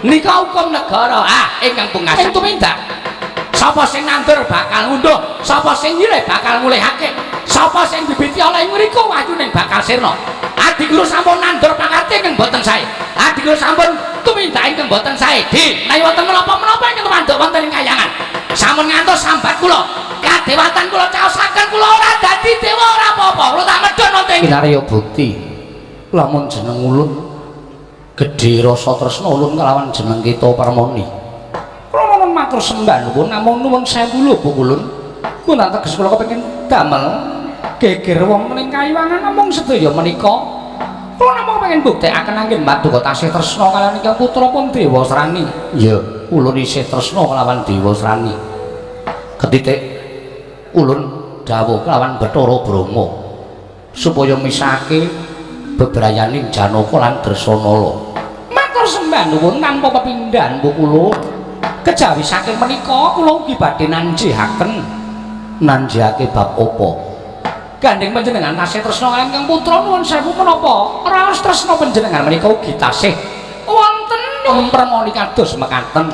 Nika hukum negara ah ingkang pungkasan tumindak. Sapa sing nandur bakal ngunduh, sapa sing nyilih bakal ngulihake, sapa sing bibiti oleh ngriku wahyune bakal sirna. Adiguru sampun nandur pakarti ingkang boten sae. Adiguru sampun tumindak ingkang boten sae. Di, menawi wonten menapa-menapa ingkang tumanduk wonten ing kayangan. Sampun ngantos sambat kula. Kadewatan kula caosaken kula ora dadi dewa ora apa-apa. Kula tak medhun wonten ing Kinarya bukti. Lamun jeneng ulun gedhe rasa tresna ulun kelawan jeneng kita Parmoni. Kula nuwun matur sembah nuwun namung nuwun sewu lho Bu ulun. Kula teges kula kepengin damel geger wong ning Kayiwangan namung sedaya menika. Kula namung kepengin buktekaken anggen paduka tasih tresna kaliyan ingkang putra pun Dewasrani. Iya, ulun isih tresna kelawan Dewasrani. Ketitik ulun dawuh kelawan Bathara Brahma supaya misahake bebrayaning Janaka lan Dresanala. Matur sembah nuwun tanpa pepindhan Bu kula. Kejawi saking menika kula ugi badhe nanjihaken. Nanjihake bab apa? Gandeng panjenengan tasih tresna kaliyan Kang Putra nuwun sewu menapa raos tresna panjenengan menika ugi tasih wonten permoni kados mekaten.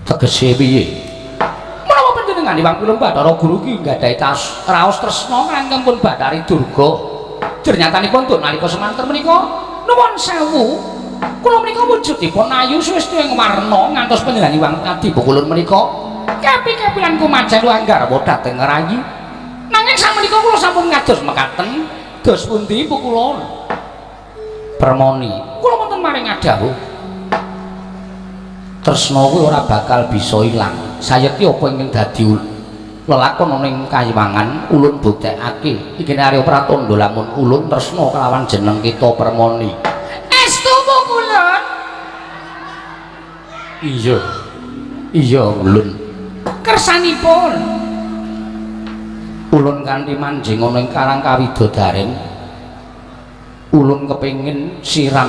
Tegese piye? Menapa panjenengan ngani Wang Pilung Bathara Guru ki nggadahi tas raos tresna kangkung pun Bathari Durga. Jernyatanipun tun nalika semanten menika nuwun sewu. Kula menika wujudipun ayu suwestu ing warna ngantos panjenengan Wang Adi Bukulun menika kepi-kepi lan kumajeng langgar dhateng rayi. Nanging sakmenika kula sampun ngados mekaten dos pundi Pukulun? Permoni, kula wonten maring adhawuh. Tresna kuwi ora bakal bisa ilang. Sayekti apa ingkang dadi lelakon ana ing kayiwangan ulun buktekake iki Arya Pratandha lamun ulun tresna kelawan jeneng kita Permoni. Estu Pukulun? Iya. Iya ulun. Kersanipun ulun kanthi manjing ana ing Karang Kawidodaren. Ulun kepengin siram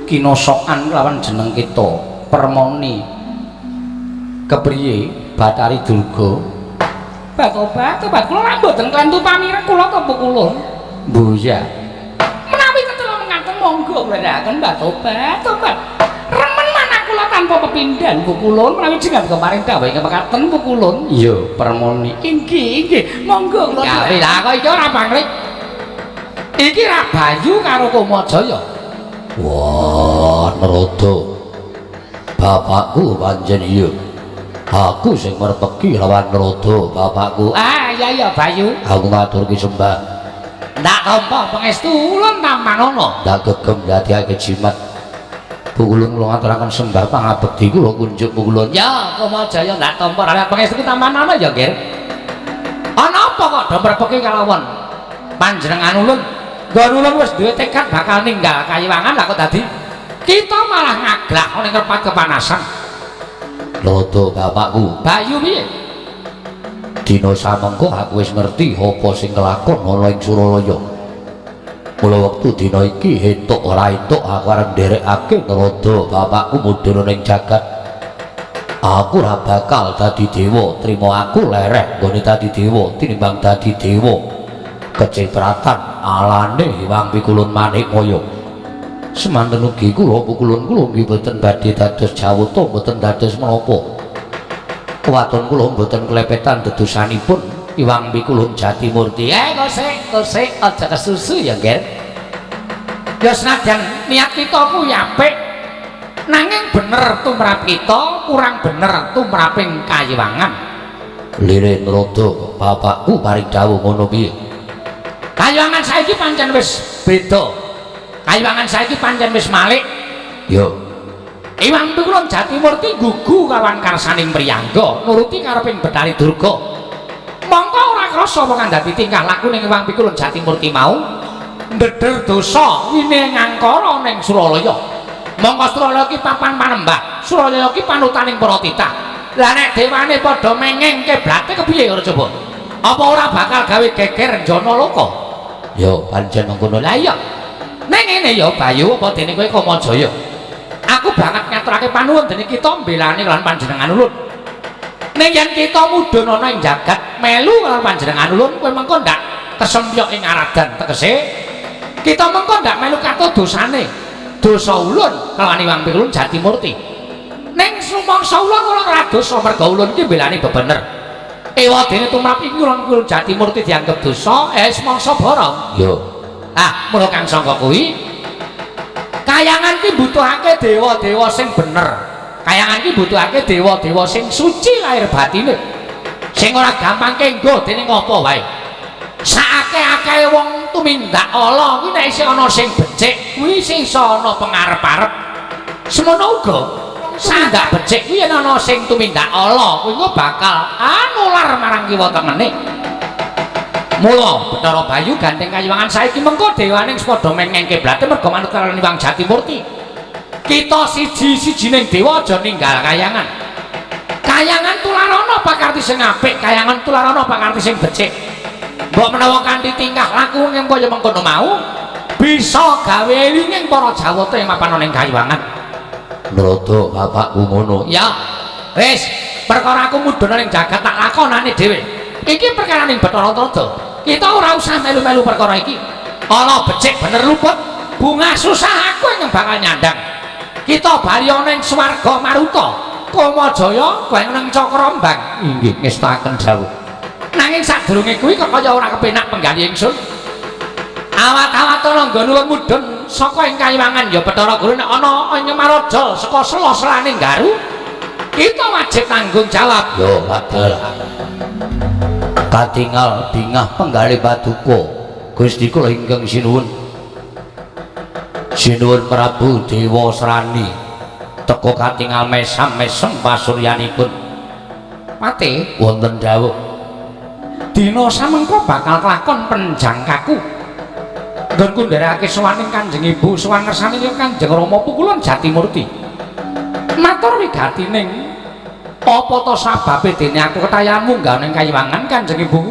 kinosokan lawan jeneng kita Permoni. Kepriye Bathari Durga? Batobat, tobat kula lak mboten klentu pamireng kula to Pukulun. Mbuya. Menawi tetela mengaten monggo ngrendhaken batobat, tobat. Remen manah kula tanpa pepindhan Pukulun menawi jenengan kemarin dawuh ingkang mekaten Pukulun. Iya, Permoni. Inggih, inggih. Monggo kula. Gawe lah kok iki ora pangrik. Iki ra Bayu karo Kamajaya. Wah, Narada. Bapakku pancen iya. Aku sing merpeki lawan Narada bapakku. Ah, iya iya Bayu. Aku ngaturke sembah. Ndak tampa pangestu ulun tampanana. Ndak gegem dadiake jimat. Pukulun kula ngaturaken sembah pangabekti kula kunjuk Pukulun. Ya, Kamajaya ndak tampa rakyat pangestu tampanana ya, Nggir. Ana apa kok do merpeki kalawan panjenengan ulun? Nggon ulun wis duwe tekad bakal ninggal kayiwangan lah kok dadi kita malah ngaglah ning repat kepanasan. Narada bapakku. Bayu piye? Dina samengko aku wis ngerti apa sing kelakon ana ing Suralaya. Mula wektu dina iki entuk ora entuk aku arep nderekake Narada bapakku mudhun ning jagat. Aku ora bakal dadi dewa, trima aku lereh nggone dadi dewa tinimbang dadi dewa. Kecipratan alane Hyang Pikulun Manikmaya. Semanten ugi kula Pukulun kula nggih boten badhe dados jawata, boten dados menapa. Waton kula mboten klepetan dedosanipun Hyang Pikulun Jatimurti. Kok sik, kok sik aja kesusu ya, Nggir. Ya senajan niat kita kuwi apik, nanging bener tumrap kita, kurang bener tumraping kayiwangan. Lire Narada bapakku paring dawuh ngono piye? Kayiwangan saiki pancen wis beda. Kayiwangan saiki pancen wis malik. Yo. Hyang Pikulun Jatimurti gugu kawan karsaning priyangga, nuruti kareping Bathari Durga. Mongko ora krasa apa kang dadi tingkah laku ning Hyang Pikulun Jatimurti mau ndeder dosa wine ngangkara ning Suralaya. Mongko Suralaya ki papan panembah, Suralaya ki panutaning para titah. Lah nek dewane padha mengeng kiblate kepiye ora coba? Apa ora bakal gawe geger njana loka? Yo pancen mengkono. Lah iya. Ning ngene ya Bayu apa dene kowe Kamajaya? Aku banget ngaturake panuwun dene kita mbelani lan panjenengan ulun. Ning yen kita mudhun ana ing jagat melu lan panjenengan ulun kowe mengko ndak kesempyok ing aradan tegese kita mengko ndak melu kato dosane. Dosa ulun kelawan Hyang Pikulun Jatimurti. Ning sumangsa ulun ora dosa merga ulun iki mbelani bebener. Ewa dene tumrap iki ulun Pikulun Jatimurti dianggep dosa, sumangsa borong. Yo. Ah, mula kang sangka kuwi kayangan ki mbutuhake dewa-dewa sing bener. Kayangan ki mbutuhake dewa-dewa sing suci lahir batine. Sing ora gampang kenggo dene ngopo wae. Saakeh-akehe wong tumindak ala kuwi nek isih ana sing becik, kuwi isih iso ana pengarep-arep. Semono uga sandak becik kuwi yen ana sing tumindak ala, kuwi engko bakal nular marang kiwa tengene. Mula Bathara Bayu gandeng kayiwangan saiki mengko dewane wis padha mengeng kiblate merga manut karo Hyang Jatimurti. Kita siji-sijining dewa aja ninggal kayangan. Kayangan tularana pakarti sing apik, kayangan tularana pakarti sing becik. Mbok menawa kanthi tingkah laku ing kaya mengkono mau bisa gawe elinging para jawata ing mapan ana ing kayiwangan. Narada bapakku ngono. Ya. Wis, perkara aku mudhun ning jagat tak lakonane dhewe. Iki perkara ning Bathara Narada. Kita ora usah melu-melu perkara iki. Ana becik bener luput, bunga susah aku yang bakal nyandang. Kita bali ana ing swarga Maruta. Kamajaya kowe nang Cakrambang. Inggih, ngestakaken dawuh. Nanging sadurunge kuwi kok kaya ora kepenak penggalih ingsun. Awat-awat ana nggon ulun mudhun saka ing kayiwangan ya Bathara Guru nek ana ing Maraja saka sela-selane Garu, kita wajib tanggung jawab. Yo padahal katingal bingah penggalih paduka Gusti kula ingkang sinuwun. Sinuwun Prabu Dewa Srani teka katingal mesam-mesem pasuryanipun. Pate wonten dawuh dina samengko bakal kelakon penjangkaku. Nggonku nderekake sowaning Kanjeng Ibu, sowan ngersane Kanjeng Rama Pukulun Jatimurti. Matur wigatining apa to sababe dene aku ketayan munggah ning kayiwangan Kanjeng Ibu?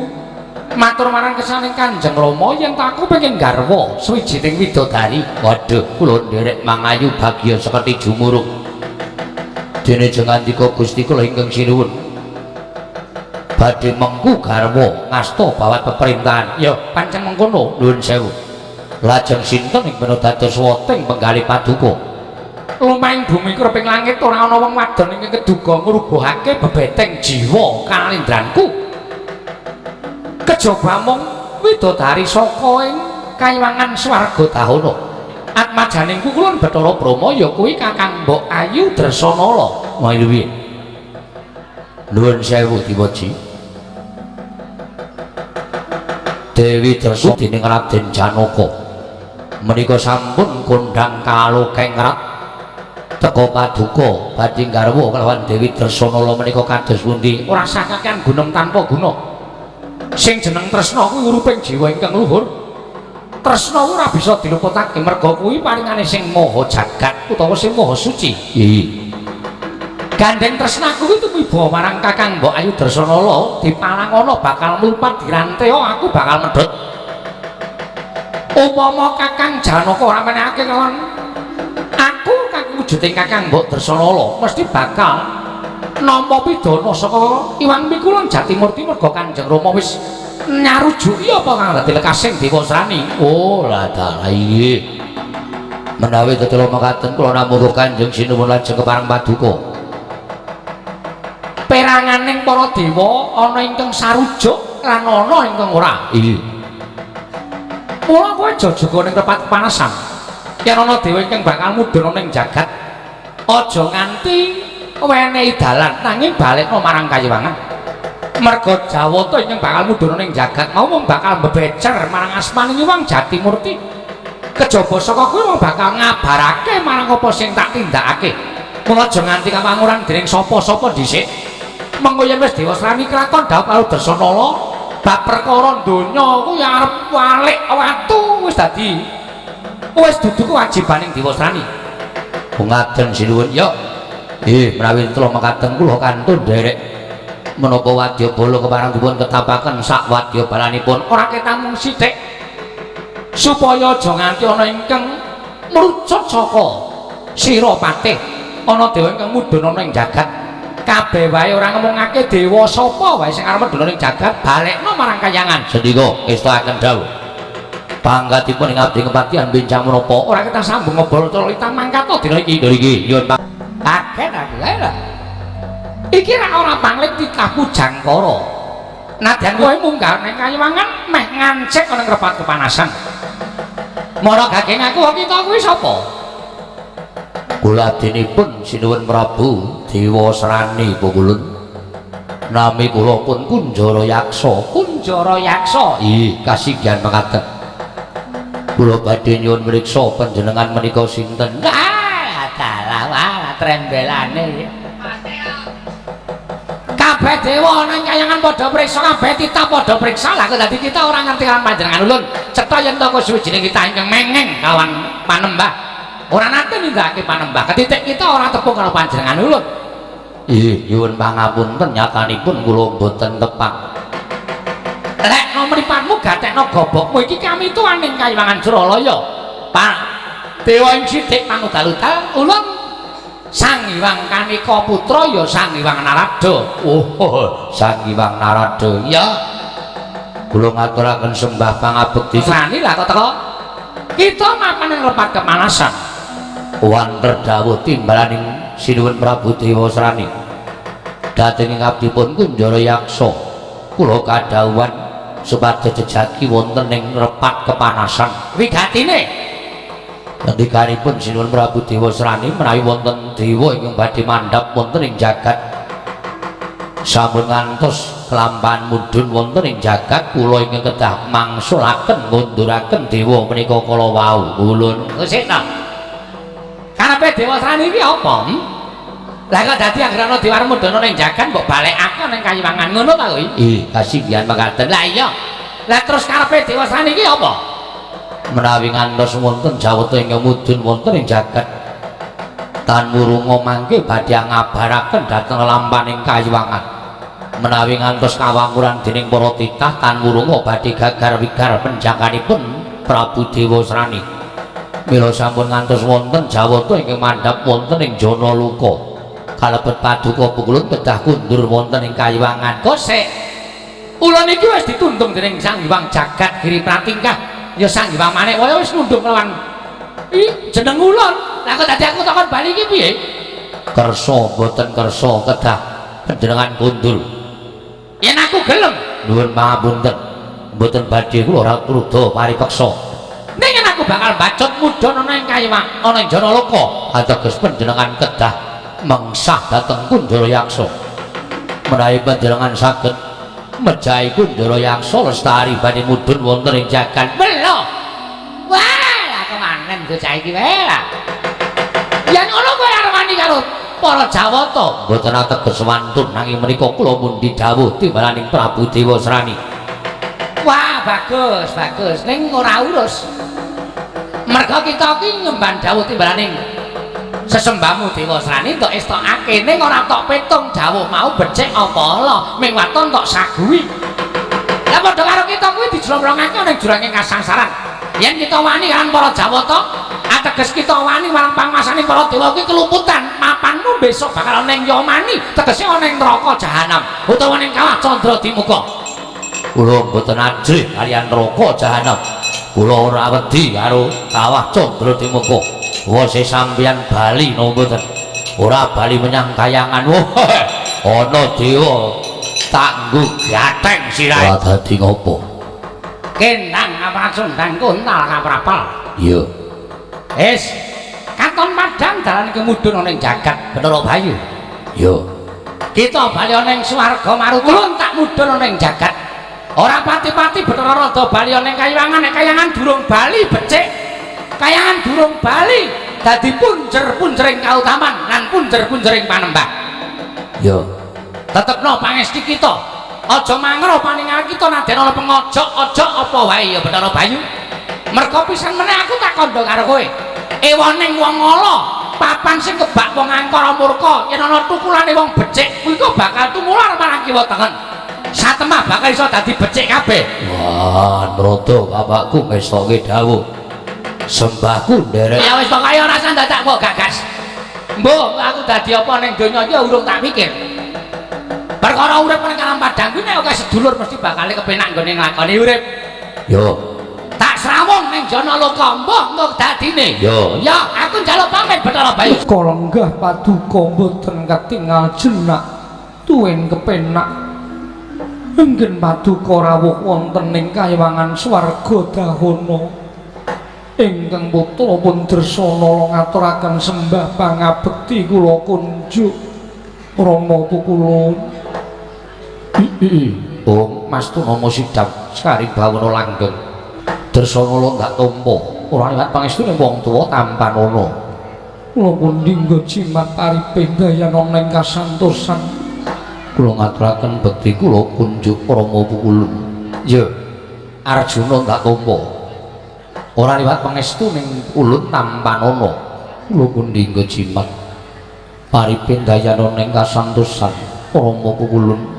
Matur marang kesaning Kanjeng Rama yen ta aku pengen garwa suwijining widodari. Waduh, kula nderek mangayu bagya sekerti jumurung. Dene jengandika Gusti kula ingkang sinuwun badhe mengku garwa ngasta bawat peperintahan. Ya, pancen mengkono. Nuwun sewu. Lajeng sinten ing mena dados woting penggalih paduka? Lumahing bumi kreping langit ora ana wong wadon ingkang keduga ngrubuhake bebeteng jiwa kalindranku. Kejaba mung widodari saka ing kayiwangan swarga dahana. Atmajaning kukulun Bathara Brahma ya kuwi Kakang Mbok Ayu Dresanala. Wah piye? Nuwun sewu diwaji. Dewi Dresa dening Raden Janaka menika sampun kondhang kalokengrat teka paduka badhe garwa kelawan Dewi Dresanala menika kados pundi? Ora sah kakean gunem tanpa guna. Sing jeneng tresna kuwi uruping jiwa ingkang luhur. Tresna ora bisa diluputake merga kuwi paringane sing maha jagat utawa sing maha suci. Iya. Gandeng tresnaku kuwi tumiba marang Kakang Mbok Ayu Dresanala dipalangana bakal mlupat diranteo aku bakal medhot. Upama Kakang Janaka ora menehake kawan aku kang wujuding Kakang Mbok Dresanala mesti bakal nampa pidana saka Iwang Mikulun Jatimurti merga Kanjeng Rama wis nyarujuki apa kang dadi lekasing Dewa Srani. Oh lah dalah inggih. Menawi tetela mekaten kula namung Kanjeng sinuwun lajeng kepareng paduka. Peranganing para dewa ana ingkang sarujuk lan ana ingkang ora. Inggih. Mula kowe aja jaga ning tempat kepanasan. Yen ana dewa ingkang bakal mudhun ana ing jagat, aja nganti wenehi dalan nanging balekno marang kayiwangan. Merga Jawata ingkang bakal mudhun ning jagat mau mung bakal mbebecer marang asmaning Hyang Jatimurti. Kejaba saka kuwi mung bakal ngabarake marang apa sing tak tindakake. Mula aja nganti kawanguran dening sapa-sapa dhisik. Mengko yen wis Dewa Srani kelakon dhawuh karo Dresanala bab perkara donya kuwi arep walik watu wis dadi wis dudu kewajibaning Dewa Srani. Ngaten sinuwun ya. Menawi tetela mekaten kula kantun nderek menapa wadyabala kepareng dipun ketapaken sak wadyabalanipun ora ketamung sithik supaya aja nganti ana ingkang mrucut saka sira patih ana dewa ingkang mudhun ana ing jagat. Kabeh wae ora ngomongake dewa sapa wae sing arep mudhun ing jagat balekno marang kayangan. Sendika ngestakaken dawuh. Pangkatipun ing abdi kepatihan benjang menapa ora kita sambung ngobrol cerita mangkat dina iki. Dina iki nyuwun kaget aku lha. Iki ra ora pangling titah Pujangkara. Nadyan kowe munggah ning kayiwangan meh ngancik ana ngrepat kepanasan. Mara gageng aku kita kuwi sapa? Kula abdinipun sinuwun Prabu Dewa Srani Pukulun. Nami kula pun Kunjara Yaksa. Kunjara Yaksa. Ih, kasinggihan mekaten. Kula badhe nyuwun mriksa panjenengan menika sinten? Ah, dalah wah trembelane. Kabeh dewa nang kayangan padha priksa, kabeh titah padha priksa. Lah kok dadi kita ora ngerti kan panjenengan ulun. Cetha yen toko suwijining kita ingkang mengeng kawan panembah. Ora nate nindakake panembah. Ketitik kita ora tepung karo panjenengan ulun. Ih, nyuwun pangapunten nyatanipun kula mboten tepang. Lekno mripatmu gatekno gobokmu iki kami tuaning kayiwangan Suralaya. Pak Dewa ing sithik pangudal-udal ulun Sang Hyang Kanika Putra ya Sang Hyang Narada. Oh, Sang Hyang Narada. Ya. Kula ngaturaken sembah pangabekti. Srani lah kok teko. Kita mapan ing repat kepanasan. Wanter dawuh timbalaning Sinuwun Prabu Dewasrani. Dhateng ing abdipun Kunjara Yaksa, kula kadhawuhan supados jejaki wonten ing repat kepanasan. Wigatine ngendikanipun Sinuwun Prabu Dewasrani menawi wonten dewa ingkang badhe mandhap wonten ing jagat sampun ngantos kelampahan mudhun wonten ing jagat, kula ingkang kedah mangsulaken ngunduraken dewa menika kala wau. Ulun sik ta. Karepe Dewasrani iki apa? Lah kok dadi anggere ana dewa mudhun ning jagat mbok balekake ning kayiwangan ngono ta kuwi? Ih, kasinggihan mekaten. Lah iya. Lah terus karepe Dewasrani iki apa? Menawi ngantos wonten jawata ingkang mudhun wonten ing jagat tan wurunga mangke badhe ngabaraken dhateng lampaning kayiwangan. Menawi ngantos kawangkuran dening para titah tan wurunga badhe gagar wigar penjakanipun Prabu Dewasrani. Mila sampun ngantos wonten jawata ingkang mandhap wonten ing Janaloka. Kalebet paduka pukulun kedah kundur wonten ing kayiwangan. Kosek. Ulun iki wis ditundung dening Sang Hyang Jagat Giri Pratingkah. Ya Sang Hyang Manik waya wis nundung lawan ih jeneng ulun. Lah kok dadi aku takon bali iki piye? Kersa mboten kersa kedah panjenengan kundur. Yen aku gelem, Nuwun pangapunten. Mboten badhe kula ora kruda paripeksa. Ning yen aku bakal bacut mudhun ana ing kayiwang, ana ing Janaloka. Ateges panjenengan kedah mengsah dhateng Kunjara Yaksa. Menawi panjenengan saged mejahi Kunjara Yaksa lestari badhe mudhun wonten ing jagat. Melo. Wah, lah kemanen bocah iki wae lah. Yen ngono kowe arep wani karo para Jawata. Mboten ateges wantun nanging menika kula mundi dawuh timbalaning Prabu Dewasrani. Wah, bagus, bagus. Ning ora urus. Merga kita iki ngemban dawuh timbalaning sesembahmu Dewasrani tok estokake ning ora tok petung dawuh mau becik apa ala, ming waton tok saguhi. Lah padha karo kita kuwi dijlomrongake ning juranging kasangsaran. Yen kita wani kan para Jawata, ateges kita wani marang panguasane para dewa kuwi keluputan. Mapanmu besok bakal ana ing Yamani, tegese ana ing neraka jahanam utawa ning kawah Candra Dimuka. Kula mboten ajrih kaliyan neraka jahanam. Kula ora wedi karo kawah Candra Dimuka. Wose sampeyan bali napa mboten? Ora bali menyang kayangan. Wah, ana dewa tak nggo gatheng sirahe. Ora dadi ngopo? Kendang aprasundang kuntal kaprapal. Iya. Wis, katon padhang dalan iki mudhun ana ing jagat Bathara Bayu. Iya. Kita bali ana ing swarga Maruta, ulun tak mudhun ana ing jagat. Ora pati-pati Bathara Rada bali ana ing kayangan, nek kayangan durung bali becik. Kayangan durung bali dadi punjer-punjering kautaman lan punjer-punjering panembah. Iya. Tetepno pangesti kita. Aja mangro paningal kita nadyan ana pengojok-ojok apa wae ya Bathara Bayu. Merga pisan meneh aku tak kandha karo kowe. Ewoning wong ala, papan sing kebak wong angkara murka, yen ana tukulane wong becik kuwi kok bakal tumular marang kiwa tengen. Satemah bakal iso dadi becik kabeh. Wah, nrodo bapakku ngestoke dawuh. Sembahku nderek. Ya wis pokoke ora usah dadak mbok gagas. Mbok aku dadi apa ning donya iki urung tak pikir. Perkara urip ning alam padang kuwi nek akeh sedulur mesti bakal kepenak nggone nglakoni urip. Yo. Tak srawung ning Janaloka, mbah engko dadine. Yo. Ya, aku njaluk pamit Bathara Bayu. Kalenggah paduka mboten ketingal jenak tuwin kepenak. Enggen paduka rawuh wonten ing kayiwangan swarga dahana. Ingkang putra pun Dresana ngaturaken sembah pangabekti kula kunjuk Rama Pukulun. Oh, Mas Tunama sidang sekaring bawana langgeng. Dresana lho ndak tampa, ora liwat pangestune wong tuwa tampanana. Kula pun dinggo jimat paripih dayana ing kasantosan. Kula ngaturaken bekti kula kunjuk Rama Pukulun. Ya, Arjuna ndak tampa. Ora liwat pangestu ning ulun tampanana. Kula pun dinggo jimat paripih dayana ing kasantosan Rama Pukulun.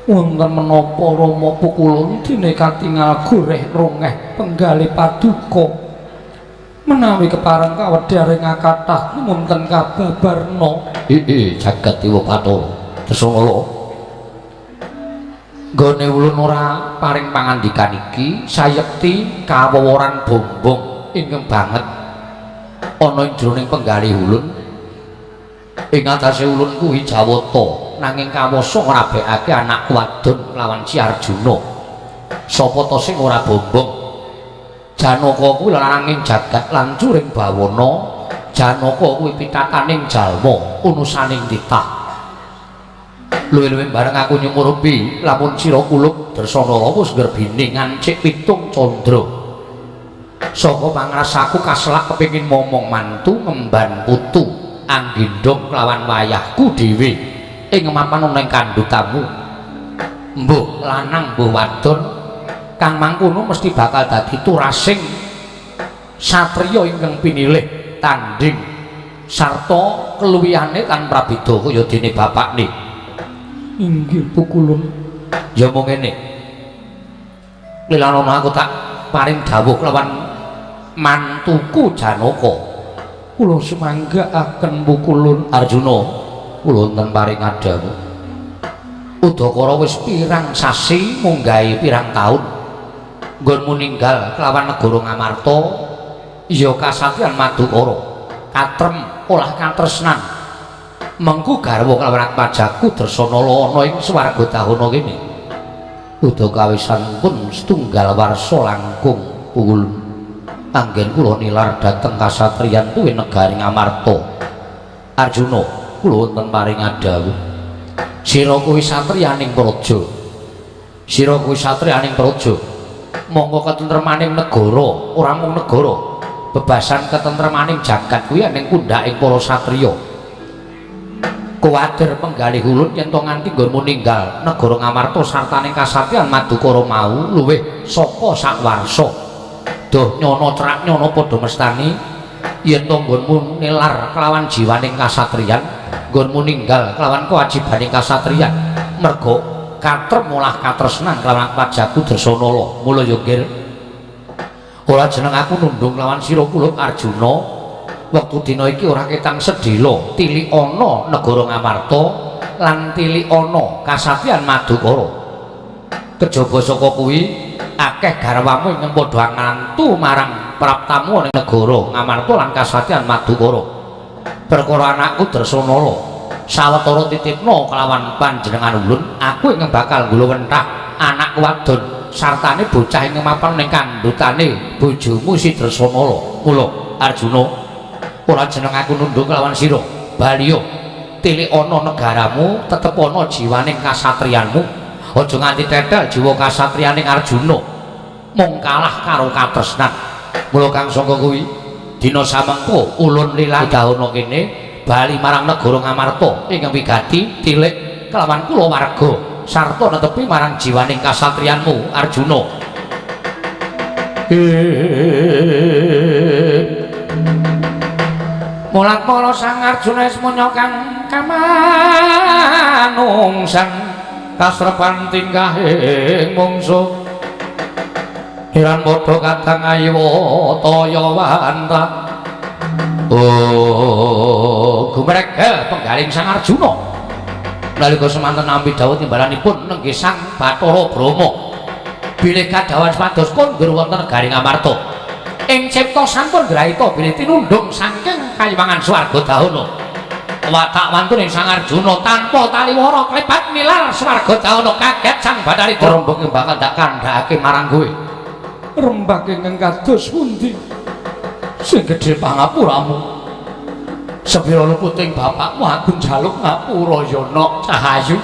Wonten menapa Rama Pukulun dene katingal goreh rongeh penggalih paduka. Menawi kepareng kawedhar ing kathah wonten kababarna. Jagat Dewa Bathara Dresana. Nggone ulun ora paring pangandikan iki sayekti kaweworan bombong ingkang banget ana ing jroning penggalih ulun. Ing atase ulun kuwi Jawata, nanging kawasa ngrabekake anakku wadon lawan Si Arjuna. Sapa ta sing ora bombong? Janaka kuwi lananging jagat lan curing bawana. Janaka kuwi pitataning jalma, unusaning titah. Luwih-luwih bareng aku nyumurupi lamun sira kulup Dresanala wis ngrebini ngancik pitung candra. Saka pangrasaku kaselak kepengin momong mantu ngemban putu anggendhong kelawan wayahku dhewe ing mapan ana ing kandhutamu. Mbuh lanang mbuh wadon kang mangkono mesti bakal dadi turasing satriya ingkang pinilih tanding sarta keluwihane tan prabeda kaya dene bapakne. Inggih pukulun. Ya mung ngene. Lilanono aku tak paring dawuh kelawan mantuku Janaka. Kula sumanggaaken pukulun. Arjuna, kula wonten paring dawuh. Udakara wis pirang sasi munggahe pirang taun nggonmu ninggal kelawan negara Ngamarta, ya kasatriyan Madukara katrem olah katresnan. Mengku garwa kelawan atmajaku Dresanala ana ing swarga dahana kene. Udaka pun setunggal warsa langkung pukul anggen kula nilar dhateng kasatriyan kuwi negari Ngamarta. Arjuna, kula wonten paring dawuh. Sira kuwi satriyaning praja. Sira kuwi satriyaning praja. Monggo ketentremaning negara, ora mung negara, bebasan ketentremaning jagat kuwi ning pundhaking para satriya. Kuwatir penggalih ulun yen to nganti nggonmu ninggal negara Ngamarta sartaning kasatriyan Madukara mau luwih saka sakwarsa. Duh nyono cerak nyono padha mestani yen to nggonmu nilar kelawan jiwaning kasatriyan, nggonmu ninggal kelawan kewajibaning kasatriyan, merga katrem olah katresnan kelawan atmajaku Dresanala. Mula ya nggir, ora jeneng aku nundung kelawan sira kulup Arjuna. Wektu dina iki ora ketang sedhela tilik ana negara Ngamarta lan tilik ana kasatriyan Madukara. Kejaba saka kuwi akeh garwamu ingkang padha ngantu marang praptamu ning negara Ngamarta lan kasatriyan Madukara. Perkara anakku Dresanala sawetara titipna kelawan panjenengan ulun, aku ingkang bakal nggulawentah anakku wadon sartane bocah ingkang mapan ning kandhutane bojomu si Dresanala. Mula Arjuna, ora jeneng aku nunduk kelawan sira. Baliyo tilik ana negaramu, tetep ana jiwaning kasatriyanmu. Aja nganti tetel jiwa kasatriyaning Arjuna mung kalah karo katresnan. Mula kang sangka kuwi dina samengko ulun lila dahana kene bali marang negara Ngamarta ingkang wigati tilik kelawan kulawarga sarta netepi marang jiwaning kasatriyanmu Arjuna. Mulat para Sang Arjuna ismunya kang kamanungsan kasrepan tingkahing mungsuh hiran padha kadang ayiwa taya wanta. Oh, gumregel penggaling Sang Arjuna nalika semanten nampi dawuh timbalanipun nenggih Sang Bathara Brahma bilih kadhawan supados kondur wonten negari Ngamarta. Ing cipta sampun grahita bilih tinundhung saking kayiwangan swarga dahana. Watak wantune Sang Arjuna tanpa taliwara klebat nilar swarga dahana. Kaget Sang Bathari rembug bakal ndak kandhakake marang kowe. Rembag ingkang kados pundi? Sing gedhe pangapuramu. Sepira luputing bapakmu aku njaluk ngapura ya nok Cahayu.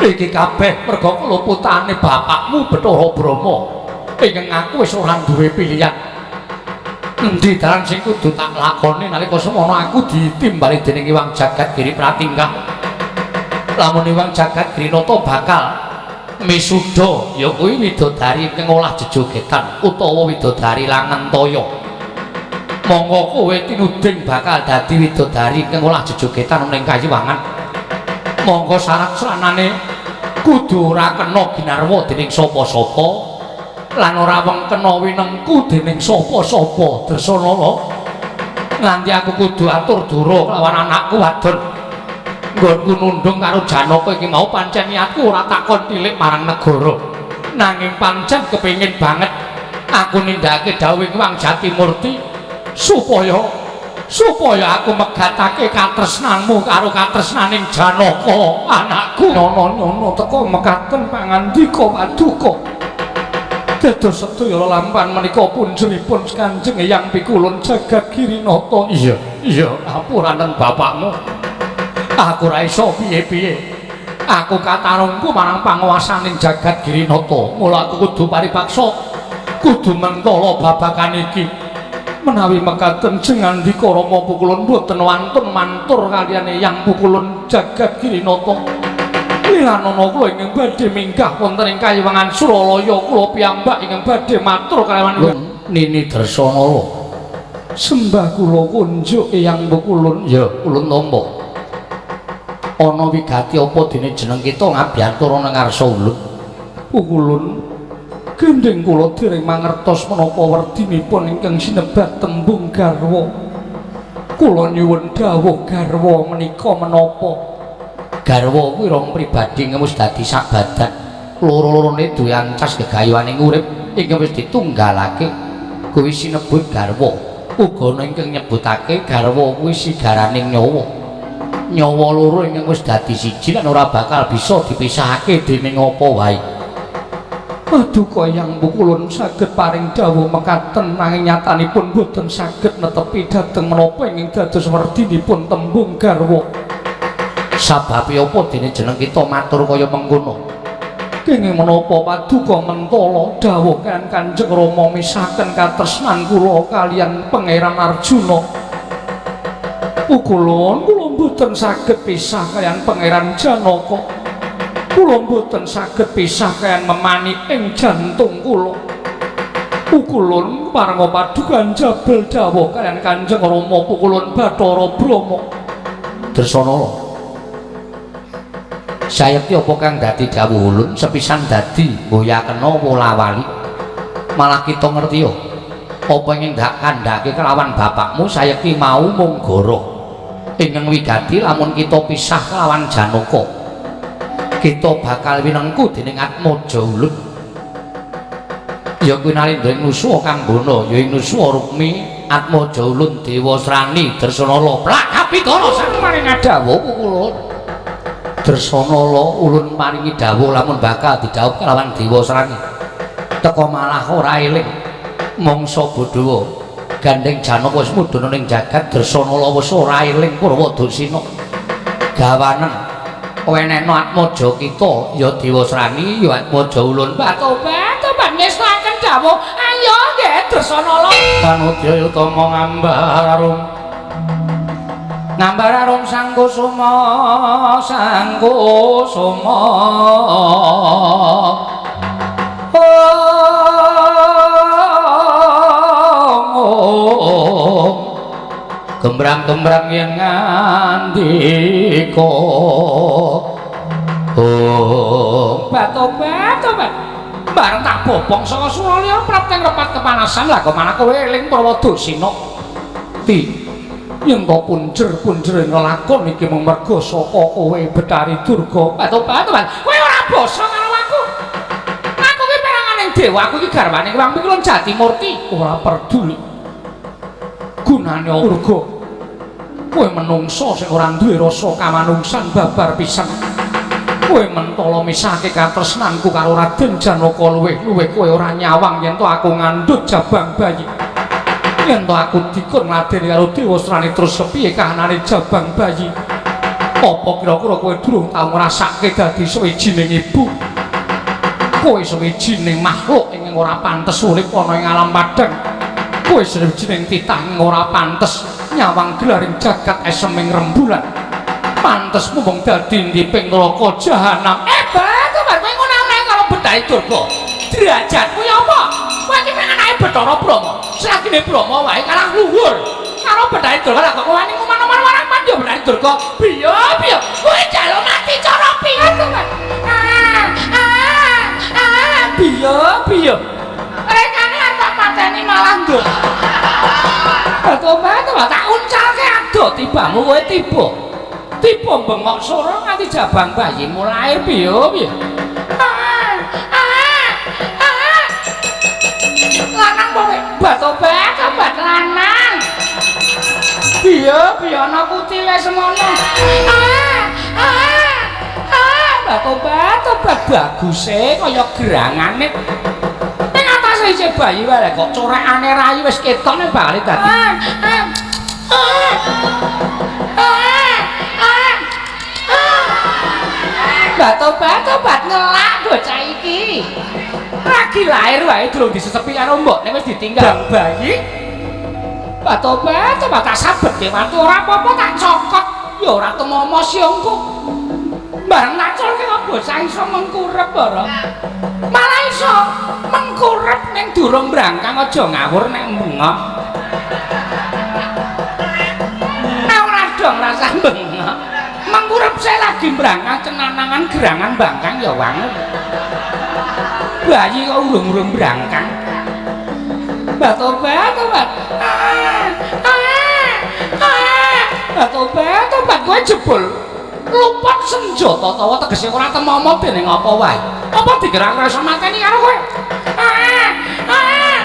Iki kabeh merga keluputane bapakmu Bathara Brahma. Ingkang aku wis ora duwe pilihan. Endi dalan sing kudu tak lakoni nalika semono aku ditimbali dening Iwang Jagat Giri Pratingkah. Lamun Iwang Jagat Giri Nata bakal misuda ya kuwi widodari ingkang olah jejogetan utawa widodari Langentaya. Monggo kowe tinuding bakal dadi widodari ingkang olah jejogetan ning kayiwangan. Monggo syarat sranane kudu ora kena ginarwa dening sapa-sapa lan ora wong kena winengku dening sapa-sapa. Dresanala, nganti aku kudu atur dura kelawan anakku wadon. Nggonku nundung karo Janaka iki mau pancen niatku ora takon tilik marang negara, nanging pancen kepengin banget aku nindakake dawuhing Wang Jatimurti supaya Supaya aku megatake katresnanmu karo katresnaning Janaka anakku. Nyono-nyono teka mekaten pangandika paduka. Dados sedaya lelampahan menika punjeripun Kanjeng Eyang Pikulun Jagat Girinata. Iya, iya, apuranen bapakmu. Aku ora iso piye-piye. Aku katarungku marang panguwasaning Jagat Girinata. Mula aku kudu paripaksa, kudu mentala babagan iki. Menawi mekaten jengandika Rama Pukulun boten wantun mantur kaliyan Eyang Pukulun Jagat Girinata. Lilanana kula ingkang badhe minggah wonten ing Kayiwangan Suralaya kula piyambak ingkang badhe matur kalawan Nini Dresanala. Sembah kula kunjuk Eyang Pukulun. Ya, ulun nampa. Ana wigati apa dene jeneng kita ngabyantura nang ngarsa ulun? Pukulun, gendhing kula dereng mangertos menapa werdinipun ingkang sinebat tembung garwa. Kula nyuwun dawuh garwa menika menapa? Garwa kuwi rong pribadi ingkang wis dadi sak badan. Loro-lorone duwe ancas gegayuhaning urip ingkang wis ditunggalake kuwi sinebut garwa. Uga ana ingkang nyebutake garwa kuwi sigaraning nyawa. Nyawa loro ingkang wis dadi siji lan ora bakal bisa dipisahake dening apa wae. Paduka Eyang Pukulun saged paring dawuh mekaten nanging nyatanipun boten saged netepi dhateng menapa ingkang dados werdinipun tembung garwa. Sababe apa dene jeneng kita matur kaya mengkono? Kenging menapa paduka mentala dawuh kan Kanjeng Rama misahaken katresnan kula kaliyan Pangeran Arjuna. Pukulun, kula mboten saged pisah kaliyan Pangeran Janaka. Kula mboten saged pisah kaliyan memani ing jantung kula. Pukulun parenga paduka njabel dawuh kaliyan Kanjeng Rama Pukulun Bathara Brahma. Dresanala, sayekti apa kang dadi dawuh ulun sepisan dadi mboyakena wola-wali. Malah kita ngerti yo apa ingkang dak kandhake kelawan bapakmu sayekti mau mung goro. Ingkang wigati lamun kita pisah kelawan Janaka, kita bakal winengku dening Atmaja ulun. Ya kuwi nalindra ing nusuwa Kang Bono, ya ing nusuwa Rukmi Atmaja ulun Dewasrani Dresanala. Plak kapitara sang maring dawuh Pukulun. Dresanala ulun maringi dawuh lamun bakal didhawuh kelawan Dewasrani. Teka malah ora eling mangsa bodhowa. Gandeng Janaka wis mudhun ning jagat, Dresanala wis ora eling Purwadasina. Gawanen wenehno Atmaja kita ya Dewasrani ya Atmaja ulun. Batobat ngestoaken dawuh. Ayo nggih Dresanala. Kanudya utama ngambar arum. Ngambar arum sangkusuma sangkusuma. Gembrang-gembrang yen ngandika. Oh, Batobat. Bareng tak bobong saka Suralaya prapteng repat kepanasan lah kok malah kowe eling Purwadasina. Ti yen to punjer-punjere nglakon iki mung merga saka kowe Bathari Durga. Batobat. Kowe ora basa karo aku. Aku ki peranganing dewa, aku iki garwane Wang Pikulun Jatimurti. Ora peduli. Gunane Durga, kowe menungsa sing ora duwe rasa kamanungsan babar pisan. Kowe mentala misahke katresnanku karo Raden Janaka luwih-luwih kowe ora nyawang yen to aku ngandhut jabang bayi. Yen to aku dikon ngladeni karo Dewasrani terus kepiye kahanane jabang bayi? Apa kira-kira kowe durung tau ngrasake dadi suwijining ibu? Kowe suwijining makhluk ingkang ora pantes urip ana ing alam padhang. Kowe suwijining titah ingkang ora pantes nyawang gelaring jagat eseming rembulan. Pantes mung dadi ndiping neraka jahanam. Batobat kowe ngono ae karo Bathari Durga. Derajatmu ya apa? Kowe iki mek anake Bathara Brahma. Selagine Brahma wae kalah luhur. Karo Bathari Durga lah kok kowe wani ngoman-oman marang pandya Bathari Durga. Biyo, biyo. Kowe njaluk mati cara piye to, Mas? Biyo, biyo. Rekane arep tak pateni malah nduk. Batobat tak uncalke ado tibamu kowe tiba. Tiba bengok sora nganti jabang bayimu lair piye piye. Lanang kowe batobat lanang. Ya biyana kutile semono. Ah, ah, ah, tobat tobat baguse kaya gerangane. Ning atase isih bayi wae kok corekane rai wis ketok nek bakal dadi. Ah, ah, ah, ah, ah. Tobat tobat ngelak bocah iki. Lagi lahir wae durung disesepi karo mbokne wis ditinggal bayi. Tobat tobat tak sabetke watu ora apa-apa tak cokot ya ora temomo siongku. Bareng naculke kok bocah iso mengkurep ora. Malah iso mengkurep ning durung brangkang aja ngawur nek bengok. Nek ora dong rasah bengok. Mengkurep saya lagi brangkang cenanangan gerangan bangkang ya wangun. Bayi kok urung-urung brangkang. Tobat tobat. Ah, ah, ah. Tobat tobat kowe jebul luput senjata tawa tegese ora temomo dening apa wae. Apa dikira ora iso mateni karo kowe? Ah, ah.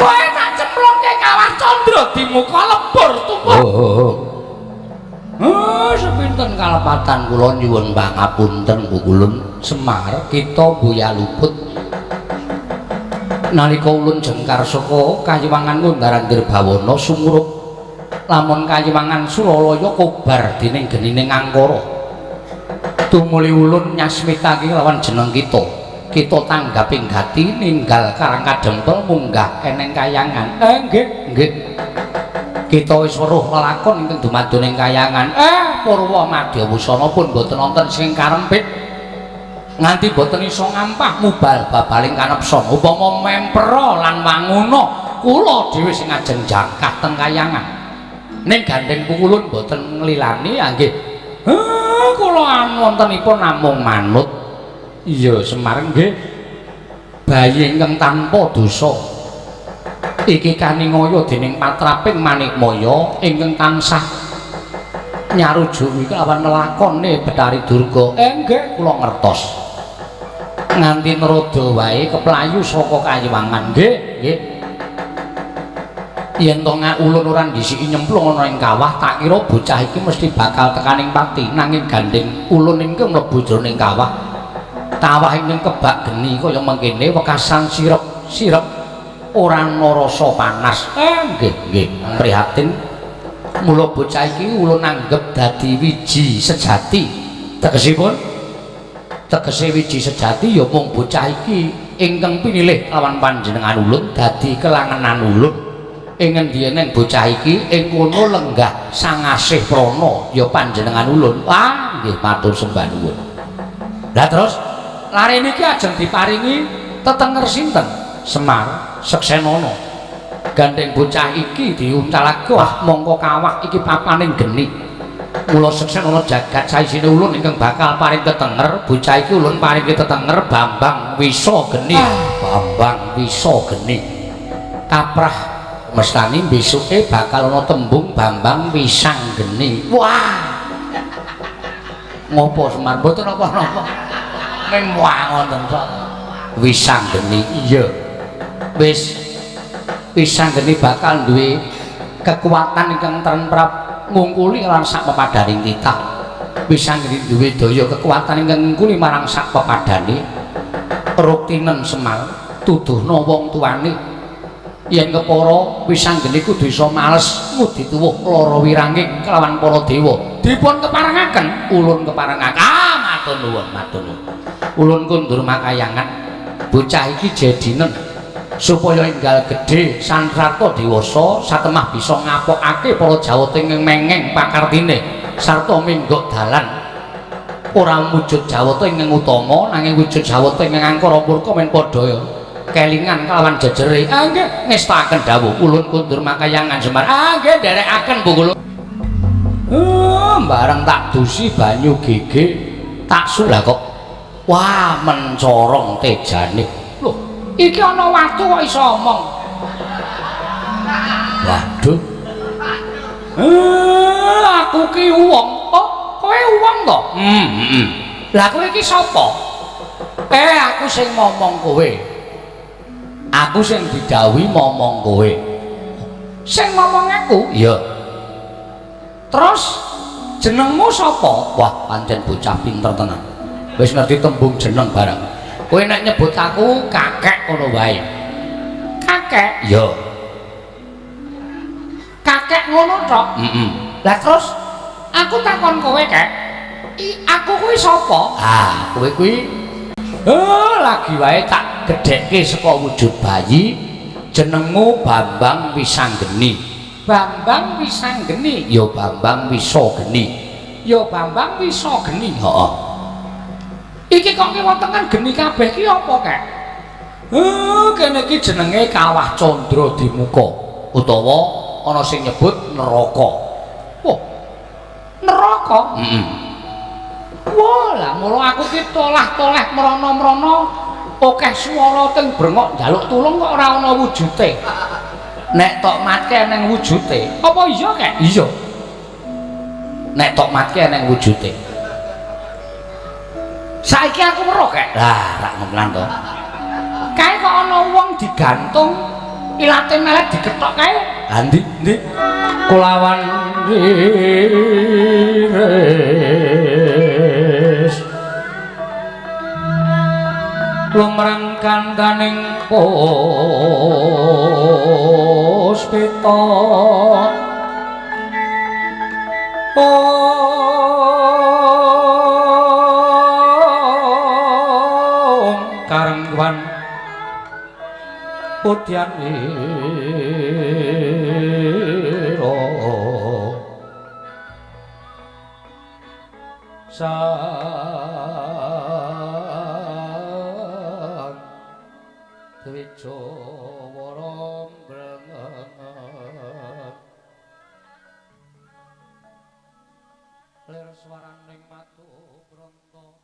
Kowe tak cemplungke kawah Candra di muka lebur tumpul. Oh. Oh, sepinten kalepatan kula nyuwun pangapunten Pukulun Semar kita boya luput. Nalika ulun jengkar saka kayiwangan Ngundaran Dirbawana sumurup lamun kayiwangan Suralaya kobar dening genine Angkara. Tumuli ulun nyasmitake lawan jeneng kita. Kita tanggaping gati ninggal Karang Kadempel munggah eneng kayangan. Nggih, nggih. Kita wis weruh lelakon ingkang dumadon ing kayangan. Purwa Madya Wusana pun boten wonten sing karempit. Nganti boten iso ngampah mubal babaling kanepson. Upama mempera lan wanguna kula dhewe sing ajeng jangkah teng kayangan. Ning gandeng pukulun boten nglilani ah nggih. Kula wontenipun namung manut. Iya Semar nggih. Bayi ingkang tanpa dosa. Iki kaningaya dening patraping Manikmaya ingkang tansah nyarujuki kelawan lelakone Bathari Durga. Nggih kula ngertos. Nganti naroda wae keplayu saka kayiwangan. Nggih, nggih. Yen to ulun ora ndhisiki nyemplung ana ing kawah, tak kira bocah iki mesti bakal tekaning pati. Nanging gandeng ulun ingkang mlebu jroning kawah. Kawah ingkang kebak geni kaya mengkene wekasan sirep-sirep ora ana rasa panas. Nggih, nggih. Prihatin. Mula bocah iki ulun anggep dadi wiji sejati. Tegesipun tegese wiji sejati ya mung bocah iki ingkang pinilih lawan panjenengan ulun dadi kelangenan ulun. Ing ngendi eneng bocah iki ing kono lenggah sangasih prana ya panjenengan ulun. Wah, nggih matur sembah nuwun. Lah terus lare niki ajeng diparingi tetenger sinten? Semar Seksenana. Gandeng bocah iki diuncalake wah mongko kawah iki papaning geni. Mula Seksenana jagat saisine ulun ingkang bakal paring tetenger, bocah iki ulun paring tetenger Bambang Wisa Geni. Bambang Wisa Geni. Kaprah mestani besuke bakal ana tembung Bambang Wisang Geni. Wah. Ngopo Semar? Mboten napa-napa. Ming wah ngoten tok. Wisang Geni. Iya. Wis Wisang Geni bakal duwe kekuatan ingkang tremprap ngungkuli lan sak pepadaning titah. Wisang Geni duwe daya kekuatan ingkang ngungkuli marang sak pepadane. Ruktinen Semar tuduhna wong tuane yen kepara Wisang Geni kudu iso males ngudi tuwuh lara wiranging kelawan para dewa. Dipun keparengaken, ulun keparengaken. Ah, matur nuwun, matur nuwun. Ulun kundur makayangan. Bocah iki jedinen supaya enggal gedhe sanrata dewasa satemah bisa ngapokake para jawata ing mengeng pakartine sarta minggok dalan. Ora wujud jawata ingkang utama nanging wujud jawata ingkang angkara murka men padha kelingan kelawan jejere. Ah nggih ngestakaken dawuh ulun kundur makayangan Semar. Ah nggih nderekaken Bu kula. Bareng tak dusi banyu gege tak sulah kok wah mencorong tejane. Lho, iki ana watu kok iso omong. Waduh. Aku ki wong. Oh, kowe wong to? Heeh. Lah kowe iki sapa? Aku sing momong kowe. Aku sing didhawuhi momong kowe. Sing momong aku? Iya. Terus jenengmu sapa? Wah, pancen bocah pinter tenan. Wis ngerti tembung jeneng barang. Kowe nek nyebut aku kakek ngono wae. Kakek? Iya. Kakek ngono tok? Heeh. Lah terus aku takon kowe, Kek. Aku kuwi sapa? Ah, kowe kuwi lagi wae tak gedhekke saka wujud bayi. Jenengmu Bambang Wisanggeni. Bambang Wisanggeni? Ya Bambang Wisageni. Ya Bambang Wisageni. Heeh. Iki kok kiwa tengen geni kabeh ki apa, Kek? Kene iki jenenge Kawah Candra Dimuka utawa ana sing nyebut neraka. Wah. Neraka? Heeh. Wah, lah mula aku ki tolah-toleh mrono-mrono akeh swara teng brengok njaluk tulung kok ora ana wujute. Nek tok matke eneng wujute. Apa iya, Kek? Iya. Nek tok matke eneng wujute. Saiki aku weruh, Kek. Lah, rak ngemlan to. Kae kok ana wong digantung ilate melet dikethok kae. Lah ndi? Ndi? Kulawan iris lumrang kandaning puspita om karengwan putyan ira sang Dwijawara mbrenget lir swaraning matu branta.